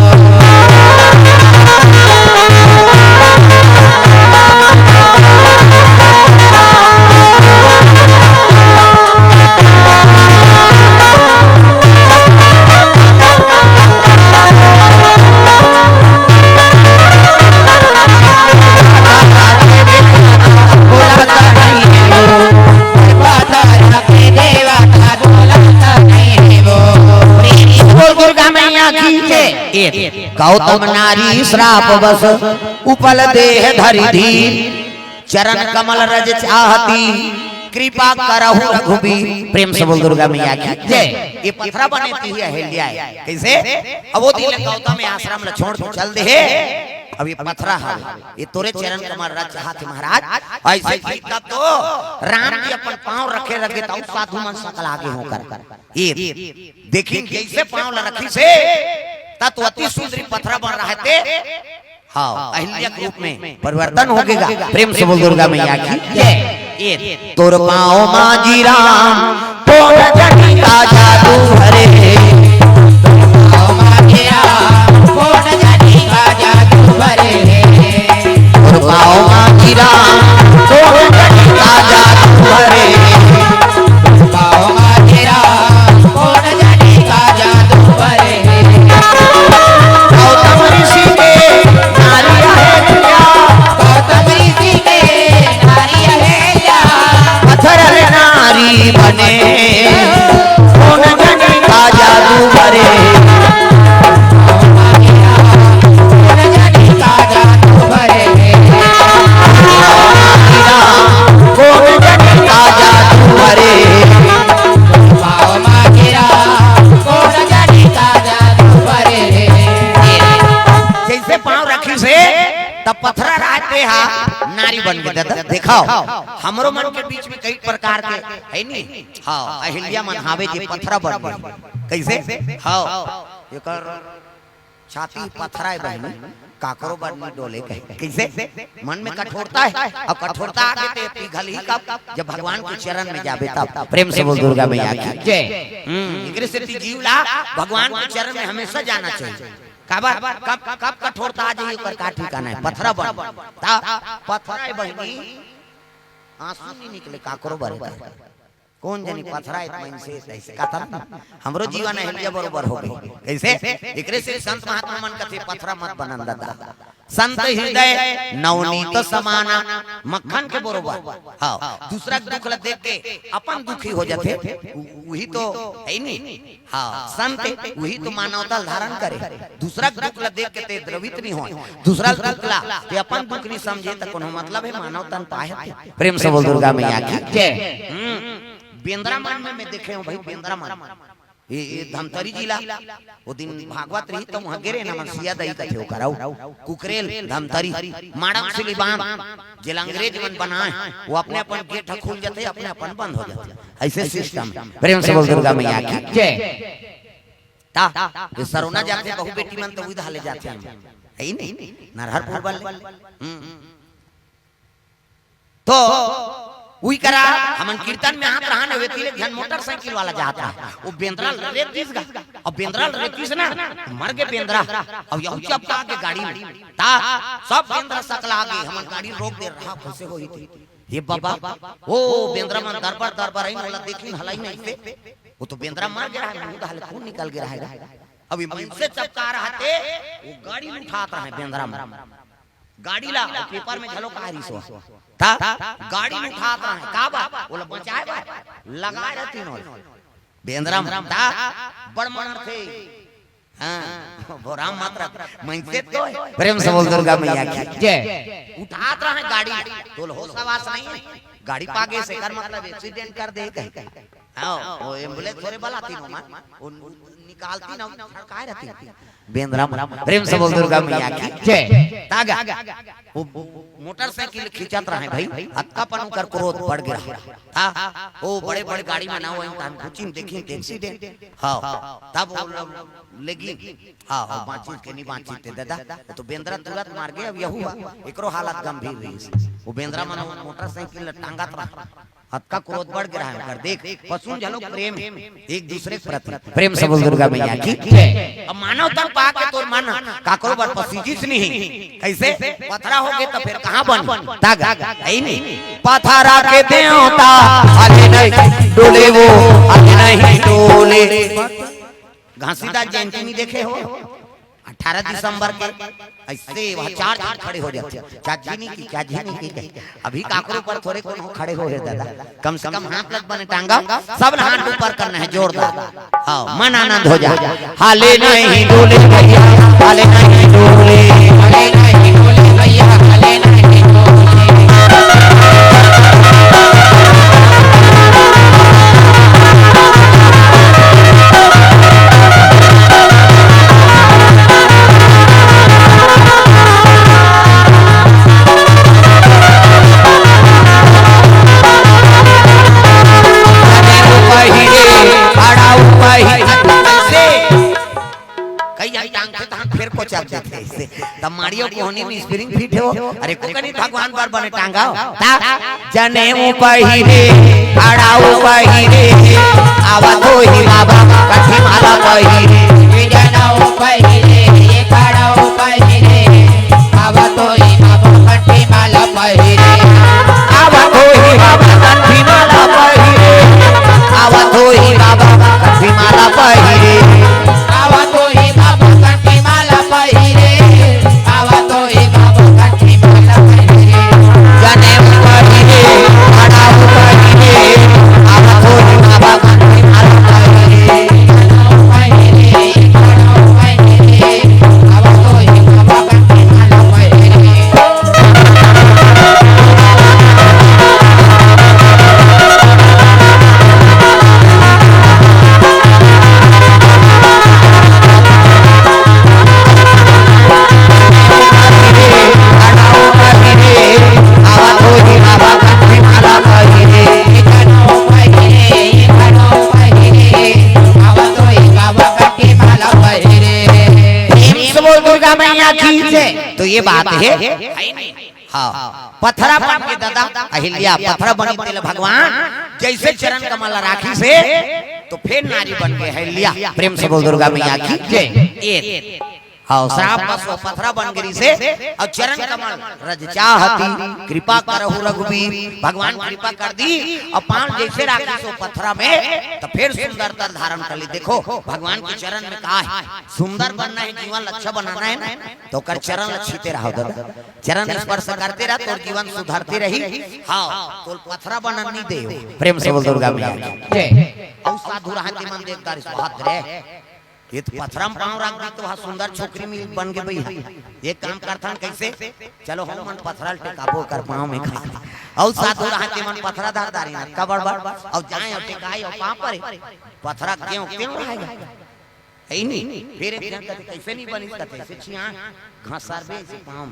गौतम नारी श्राप बस उपल देह धरि धीर, चरण कमल रज चाहती कृपा करहु रघुबीर। प्रेम से बोल दुर्गा मैया की जय। ये पथरा बने तिही अहिल्या हे। कइसे? अब ओ दिन ले गौतम ये आश्रम ल छोड़ के चल दे हे। अब ये पथरा हे, ये तोरे चरण कमल रज चाहत हे महाराज। अइसे कि तब तो राम जी अपन पाँव रखे रखे, त साधु मन सकला गे होकर। ये देखिन जइसे पाँव ल रखिस हे, त तो अति सुंदरी पथरा बन रहा हे ते। हाँ, अहिल्या के रूप में परिवर्तन हो गे गा। प्रेम से बोल दुर्गा मैया की जय। ये तोर पाँव मा जी राम कोन जनी का जादू भरे हे। तोर पाँव मा जी राम कोन जनी का जादू भरे हे। तोर पाँव मा जी राम कोन जनी का जादू भरे हे। तोर पाँव मा जी राम कोन जनी का जादू भरे हे। गौतम ऋषि के नारी अहिल्या। गौतम ऋषि के नारी अहिल्या। पथर ले नारी बने कोन जनी का जादू भरे। कोन जनी का जादू भरे। कोन जनी का जादू भरे। पाँव मा जी राम कोन जनी का जादू भरे। जइसे पाँव रखिस हे, त पथरा रहा ते हा नारी बन गे। दादा, देखव, हमरो मन के बीच में कई प्रकार के हे नी। हाँ, अहिल्या मन हावे जे पथरा बन गे। कइसे? हाँ, एकर छाती पथरा हे बहिनी, काकरो बर नी डोले कहे। कइसे? मन में कठोरता हे, अउ कठोरता आगे ते पिघलही कब? जब भगवान के चरण में जाबे तब। प्रेम से बोल दुर्गा मैया की जय। हम्म, एकरे सेती जीव ला भगवान के चरण में हमेशा जाना चाहिए। काबर? कब, कब कठोरता आ जाही, ओकर का ठिकाना हे। पथरा बन, त पथरा हे बहिनी, आंसू नी निकले काकरो बर। कोन जनी पथरा हे त मइनसे तइसे कथन, हमरो जीवन अहिल्या बरोबर हो गे। कइसे? एकरे से संत महात्मा मन कथे, पथरा मत बनन दादा। संत हृदय नवनीत समाना, मक्खन के बरोबर। हाँ, दूसरा के दुख ल देख के अपन दुखी हो जाथे, उ-, उही तो हे नी। हाँ, संत उही तो मानवता ल धारण करे, दूसरा के दुख ल देख के ते द्रवित नी होय, दूसरा के दुख ला ते अपन दुख नी समझे, त कोनो मतलब हे मानव तन पाए हे? प्रेम से बोल दुर्गा मैया की जय। हम्म, बेंदरा मन में मैं देखे हंव भाई, बेंदरा मन। ये, ये धमतरी जिला, ओ दिन भागवत रही त उहाँ गे रहेन हमन सिया दई कथे ओकर, अउ कुकरेल, धमतरी, माड़क सिली बांध, जेला अंग्रेज मन बनाए, ओ अपने अपन गेट ह खुल जाथे, अपने अपन बंद हो जाथे। अइसे सिस्टम। प्रेम से बोल दुर्गा मैया की जय। त ये सरोना जाथे, बहू बेटी मन त उही धाले जाथे, हे नी? नरहरपुर वाले। हम्म। तो उही करा हमन कीर्तन में आत रहन, वेती ले एक झन मोटरसाइकिल वाला जात रहा, ओ बेंदरा ल रेत दिस गा, अउ बेंदरा ल रेत दिस ना, मर गे बेंदरा, अउ यहू चपका गे गाड़ी में, त सब बेंदरा सकला गे, हमन गाड़ी रोक दे रहा, कइसे होही ते? हे बाबा, ओ बेंदरा मन दरबर दरबर आइन, ओला देखिन हलाइन अइसे, ओ तो बेंदरा मर गे रहा, मुंह डाले खून निकल गे रहा। अभी मइनसे चपका रहा ते, ओ गाड़ी ल उठात रहा बेंदरा मन। गाड़ी ला, पेपर में घलो कहे रिहिस हे। त गाड़ी ल उठात रहा, काबर? ओला बचाए बर, लगाए रहतिन ओला। बेंदरा मन, त बड़ मन थे। हाँ, बोराम मात्रा, मइनसे तो हे। प्रेम से बोल दुर्गा मैया की जय। उठात रहा गाड़ी, तोला होश हवास नहीं हे। गाड़ी पागे से कर मतलब एक्सीडेंट कर दे कहीं। हाँ, ओ एम्बुलेंस थोरे बलातिन ओमन, ओ निकालतिन, झड़काए रहतिन। बेंदरा मन, प्रेम से बोल दुर्गा मैया की जय। त गा, ओ मोटरसाइकिल खींचत रहा भाई, अतका पन ओकर क्रोध बढ़ गे रहा। त ओ बड़े-बड़े गाड़ी में ना होय, त हम कुचिन देखिन त एक्सीडेंट। हाँ, तब ओ लोग लेगिन। हाँ, हाँ, बांचिस के नी बांचिस ते दादा, ओ तो बेंदरा तुरंत मर गे, अब यहू हा, एकरो हालत गंभीर रहिस। ओ बेंदरा मन मोटरसाइकिल ल टांगत रहा। अतका क्रोध बढ़ गे रहा ओकर। देख, पशु घलो प्रेम हे, एक दूसरे के प्रति। प्रेम से बोल दुर्गा मैया की जय। अब मानव तन पाके तोर मन काकरो बर पसीजिस नहीं। कइसे? पथरा हो गे त फेर कहाँ बन? त गा, हे नी? पथरा के देवता, अरे नहीं, डोले वो, अरे नहीं डोले। घासीदास जयंती नी देखे हो? अठारह दिसंबर के ऐसे वहाँ चार झन खड़े हो जाथे, चाची नहीं की, चाची नहीं की कहे। अभी काकरो ऊपर थोरे कोनो खड़े हो हे दादा, कम से कम हाथ लग बने टांगा, सब ला हाथ ऊपर करना है जोरदार। हाँ, मन आनंद हो जाए। हाले नहीं डोले भैया, हाले नहीं डोले, हाले नहीं डोले भैया, हाले नहीं डोले। कई झन टांगथे तहां फेर कोचक देथे अइसे। तब माड़ियो कोहनी में स्प्रिंग फिट हो। अरे को कनी भगवान बर बने टांगा। ता जनेऊ पहिरे, खड़ाऊ पहिरे, आवत होही बाबा कंठी माला पहिरे। जनेऊ पहिरे, खड़ाऊ पहिरे, आवत होही बाबा कंठी माला पहिरे। आवत होही बाबा कंठी माला पहिरे। आवत होही बाबा कंठी माला पहिरे। आवत होही बाबा कंठी माला पहिरे। आवत होही बाबा कंठी माला पहिरे। जनेऊ पहिरे, खड़ाऊ पहिरे, आवत होही बाबा कंठी माला पहिरे। प्रेम से बोल दुर्गा मैया की जय। तो ये बात है। हाँ, पथरा बन के दादा अहिल्या, पथरा बनी तेला भगवान जैसे चरण कमल राखिस हे, तो फेर नारी बन के अहिल्या। प्रेम से बोल दुर्गा मैया की जय। ये हाँ, श्राप बस वो पथरा बन गे रिहिसे, अउ चरण कमल रज चाहती, कृपा करहु रघुबीर। भगवान कृपा कर दी, अउ पाँव जैसे राखिस वो पथरा में, त फेर सुंदरता धारण कर ली। देखो, भगवान के चरण में का है, सुंदर बनना है, जीवन ला अच्छा बनाना है ना, तो ओकर चरण ला छीते रहो दादा, चरण स्पर्श करते रह, तोर जीवन सुधरते रही। हाँ, तोला पथरा बनन नहीं दे। प्रेम से बोल दुर्गा मैया की। जय। अउ साधु रहते मन देखदार स्वाद रे। ये तो पथरा में पाँव रख दी तो वहाँ सुंदर छोकरी मिल बन के बइहा। एक काम करथन कैसे, चलो हम मन पथरा ल टेकाबो कर पाँव में खा। अउ साधु रहते मन पथरा धर दारी ना, कबड़ बड़, अउ जाए अउ टेकाए अउ पाँव परे। पथरा क्यों, क्यों रहेगा? है ही नहीं। फिर एक जन कहते, "कैसे नहीं बनिस?" कहते, "ऐसे छिया, घसरबे ऐसे पाँव।"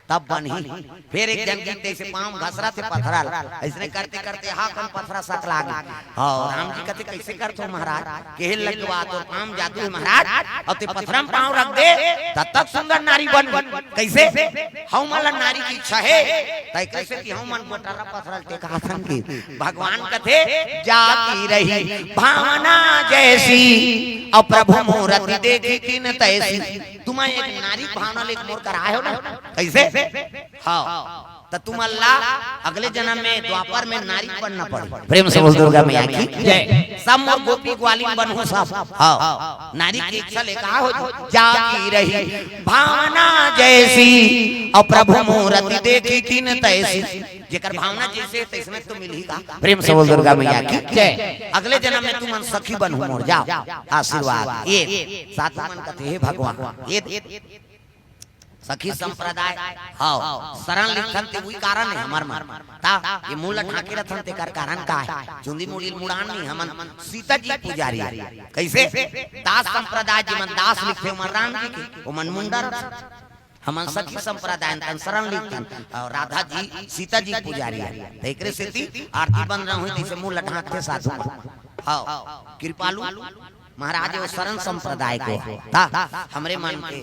तब बनही। फेर एक जन गीत अइसे पाँव घसरथे पथरा ल, अइसने करते करते हा कन पथरा सकला गे। हाँ, राम जी कथे, "कैसे करथो महाराज?" कहे लगे, "वाह, तोर पाँव जादू है महाराज, अउ ते पथरा में पाँव रख दे, तब तक सुंदर नारी बन।" कैसे? हऊ मन ला नारी की इच्छा है, तय कैसे कि हऊ मन गोटारा पथरा ल टेका संगी। भगवान कथे, "जाकी रही भावना जैसी, अउ प्रभु मूरति देखी किन तैसी।" तुम एक नारी भावना लेके मोर कर आए हो ना, कैसे? हाँ, त तुमन ला अगले जन्म में द्वापर में नारी बनना पड़े। प्रेम से बोल दुर्गा मैया की जय। सब मोर गोपी ग्वालिन बनहु सब। हाँ, नारी की इच्छा ले कहा हो, जाकी रही भावना जैसी, अउ प्रभु मूरति देखी किन तैसी। जेकर भावना जैसे तैसने तो मिलही का। प्रेम से बोल दुर्गा मैया की जय। अगले जन्म में तुमन सखी बनहु मोर, जाओ आशीर्वाद। ये साधु मन कथे, "हे भगवान, ये सखी संप्रदाय, हाँ, शरण लिखन ते उही कारण है हमर मन। ता ये मुंह ला ढांके रथन तेकर कारण का है? चुंदी मुड़ी मुड़ान नहीं, हमन सीता जी पुजारी है।" कैसे? दास संप्रदाय जी मन दास लिखथे, ओमन राम जी के, ओमन मुंडा रथन। हमन सखी संप्रदाय तन शरण लिखथन, अउ राधा जी सीता जी पुजारी है। त एकरे सेती आरती बंदना होही, तइसे मुंह ला ढांकथे साधु मन। हाँ, कृपालु महाराज वो शरण संप्रदाय के ता हमरे मन के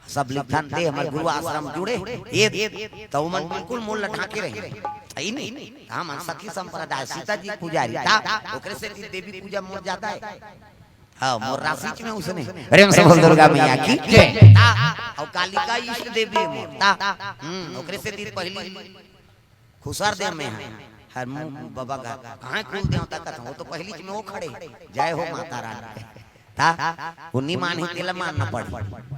सब लिखथन ते हमर गुरु आश्रम जुड़े, ये त ओमन बिल्कुल मुंह ला ढांके रही। है नहीं? त हमन सखी संप्रदाय सीता जी पुजारी ता, ओकरे सेती देवी पूजा मोर ज्यादा है। हाँ, मोर राशि में उसने। प्रेम से बोल दुर्गा मैया की जय। ता, अउ कालिका इष्ट देवी है मोर। ता, हम्म, ओकरे सेती पहली खुसर दे में है। हर मुंह बाबा का, कहाँ कुल देवता का था? वो तो पहली में वो खड़े। जय हो माता रानी। था, वो नी मानही, तेला मानना पड़ही।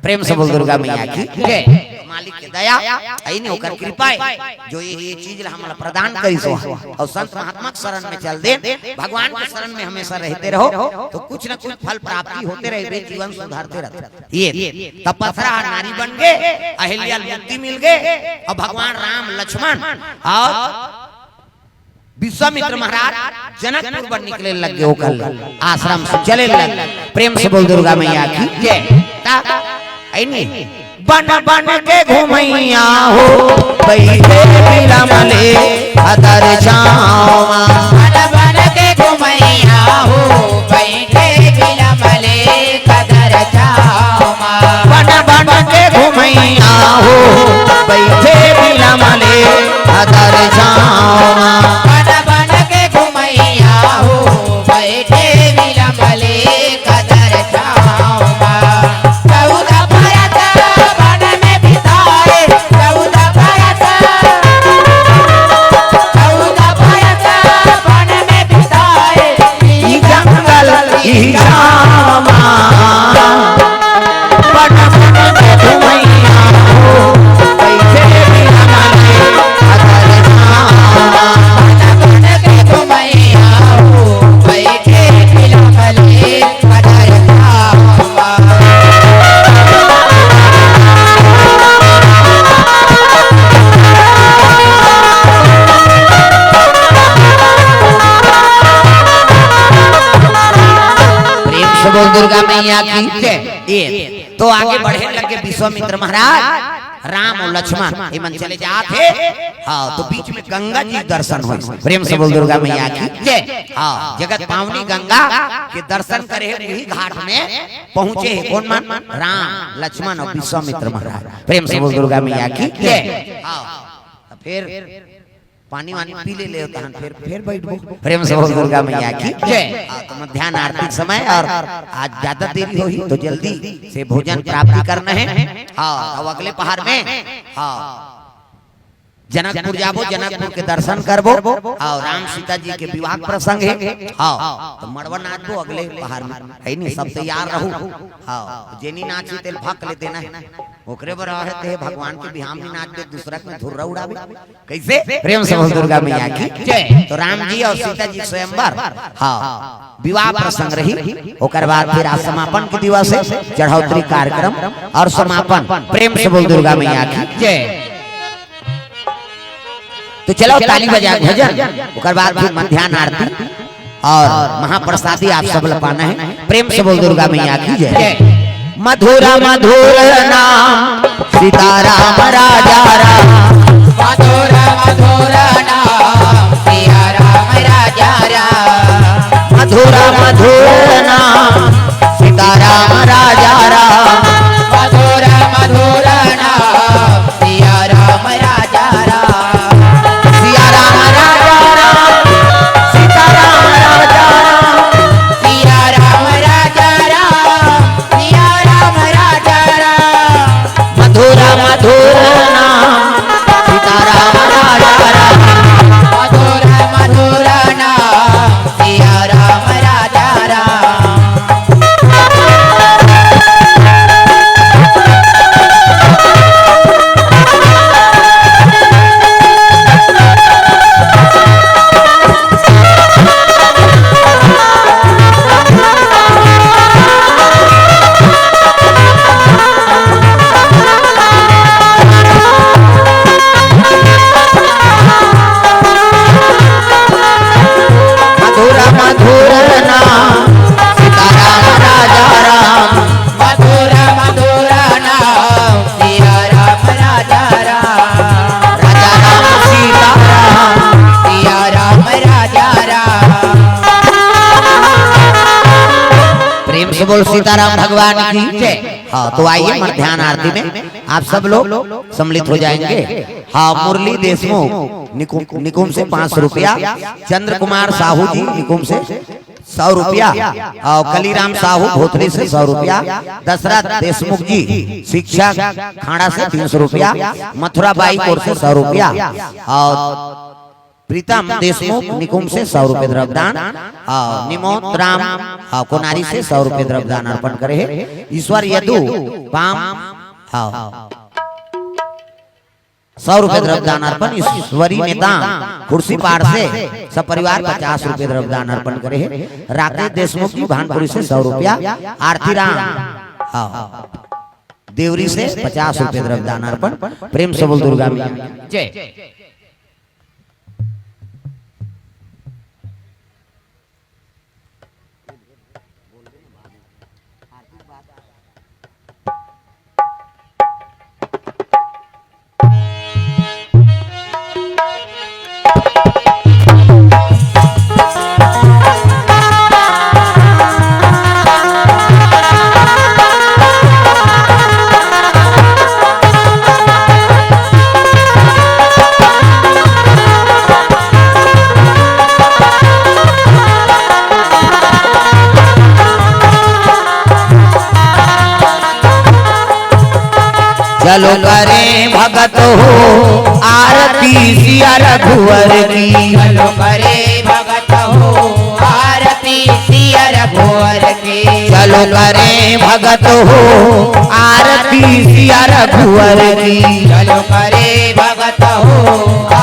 प्रेम से बोल दुर्गा मैया की जय। मालिक के दया, अइनी ओकर कृपा हे, जो ये, ये चीज ला हमला प्रदान करिस हे। अउ संत महात्मा के शरण में चल देन, भगवान के शरण में हमेशा रहते रहो, तो कुछ न कुछ फल प्राप्ति होते रहे, जीवन सुधरते रहते। ये तब पथरा नारी बन गे, अहिल्या ल मुक्ति मिल गे, अउ भगवान राम, लक्ष्मण अउ विश्वामित्र महाराज जनकपुर बर निकले लग गे, ओकर आश्रम से चले लग गे। प्रेम से बोल दुर्गा मैया की जय। ता, अइनी, बन बन के घुमैया हो, बइठे बिलमले भदर छाँव मा। बन बन के घुमैया हो, बइठे बिलमले भदर छाँव मा। बन बन के घुमैया हो, बइठे बिलमले भदर छाँव मा। बन बन के घुमैया हो, बइठे बिलमले भदर छाँव मा। चौदह बरस वन में बिताए, चौदह बरस, चौदह बरस वन में बिताए, ई जंगल, ई छाँव मा। बन बन के घुमैया हो, बइठे बिलमले भदर छाँव मा। बन बन के घुमैया हो, बइठे बिलमले भदर छाँव मा। प्रेम से बोल दुर्गा मैया की जय। ये तो आगे बढ़े लग गे विश्वामित्र महाराज, राम अउ लक्ष्मण, ये मन चले जात हे। हाँ, तो बीच में गंगा जी दर्शन होइस। प्रेम से बोल दुर्गा मैया की जय। हाँ, जगत पावनी गंगा के दर्शन करे हे, वही घाट में पहुंचे हे। कोन मन? राम, लक्ष्मण अउ विश्वामित्र महाराज। प्रेम से बोल दुर्गा मैया की जय। हाँ, तो फिर पानी वानी पी ले, ले तहन फिर, फिर बइठबो। प्रेम से बोल दुर्गा मैया की जय। हाँ, तो मध्यान्ह आरती के समय अउ आज ज्यादा देरी होही, तो जल्दी से भोजन प्राप्ति करना हे। हाँ, अउ अगले पहर में, हाँ, जनकपुर जाबो, जनकपुर के दर्शन करबो, अउ राम सीता जी के विवाह प्रसंग हे। हाँ, तो मड़वा नाचबो अगले पहर में, हे नी? सब तैयार रहू। हाँ, जेनी नाची तेल भक ले देना हे, ओकरे बर आहे ते भगवान के बिहाव में नाचबे, दूसरा के में धुर्रा उड़ाबे। कइसे? प्रेम से बोल दुर्गा मैया की जय। तो राम जी अउ सीता जी स्वयंवर, हाँ, विवाह प्रसंग रही, ओकर बाद फिर आज समापन के दिवस हे, चढ़ौतरी कार्यक्रम अउ समापन। प्रेम से बोल दुर्गा मैया की जय। तो चलो ताली बजा भजन, ओकर बाद फिर मध्यान्ह आरती अउ महाप्रसादी आप सब ल पाना हे। प्रेम से बोल दुर्गा मैया की जय। मधुर मधुर नाम सीताराम राजा राम। मधुर मधुर नाम सिया राम राजा राम। मधुर मधुर नाम सीताराम राजा राम। मधुर मधुर नाम सिया राम राजा राम। सिया राम राजा राम, सीताराम राजा राम। सिया राम राजा राम, सिया राम राजा राम। मधुर मधुर नाम सीताराम राजा राम। मधुर मधुर नाम सिया राम राजा राम। मधुर मधुर नाम सीताराम राजा राम। मधुर मधुर नाम सिया राम राजा राम। राजा राम सीताराम। सिया राम राजा राम। प्रेम से बोल सीताराम भगवान की जय। हाँ, तो आइए मध्यान्ह आरती में आप सब लोग सम्मिलित हो जाएंगे। हाँ, मुरली देशमुख निकुम, निकुम से पाँच सौ रुपया, चंद्र कुमार साहू जी निकुम से सौ रुपया, अउ कलीराम साहू भोथरी से सौ रुपया, दशरथ देशमुख जी शिक्षक खाड़ा से तीन सौ रुपया, मथुरा बाई कोर से सौ रुपया, अउ प्रीतम देशमुख निकुम से सौ रुपये द्रव्यदान, अउ निमोद राम, अउ कोनारी से सौ रुपये द्रव्यदान अर्पण करे हे। ईश्वर यदु पाम, अउ सौ रुपये द्रव्यदान अर्पण। ईश्वरी नेता खुर्सीपार से सपरिवार पचास रुपये द्रव्यदान अर्पण करे हे। राकेश देशमुख जी भानपुरी से सौ रुपया, आरती राम, हाँ, देवरी से पचास रुपये द्रव्यदान अर्पण। प्रेम से बोल दुर्गा मैया। जय। चलो करे भगत हो आरती सिया रघुवर की। चलो करे भगत हो आरती सिया रघुवर की। चलो करे भगत हो आरती सिया रघुवर की। चलो करे भगत हो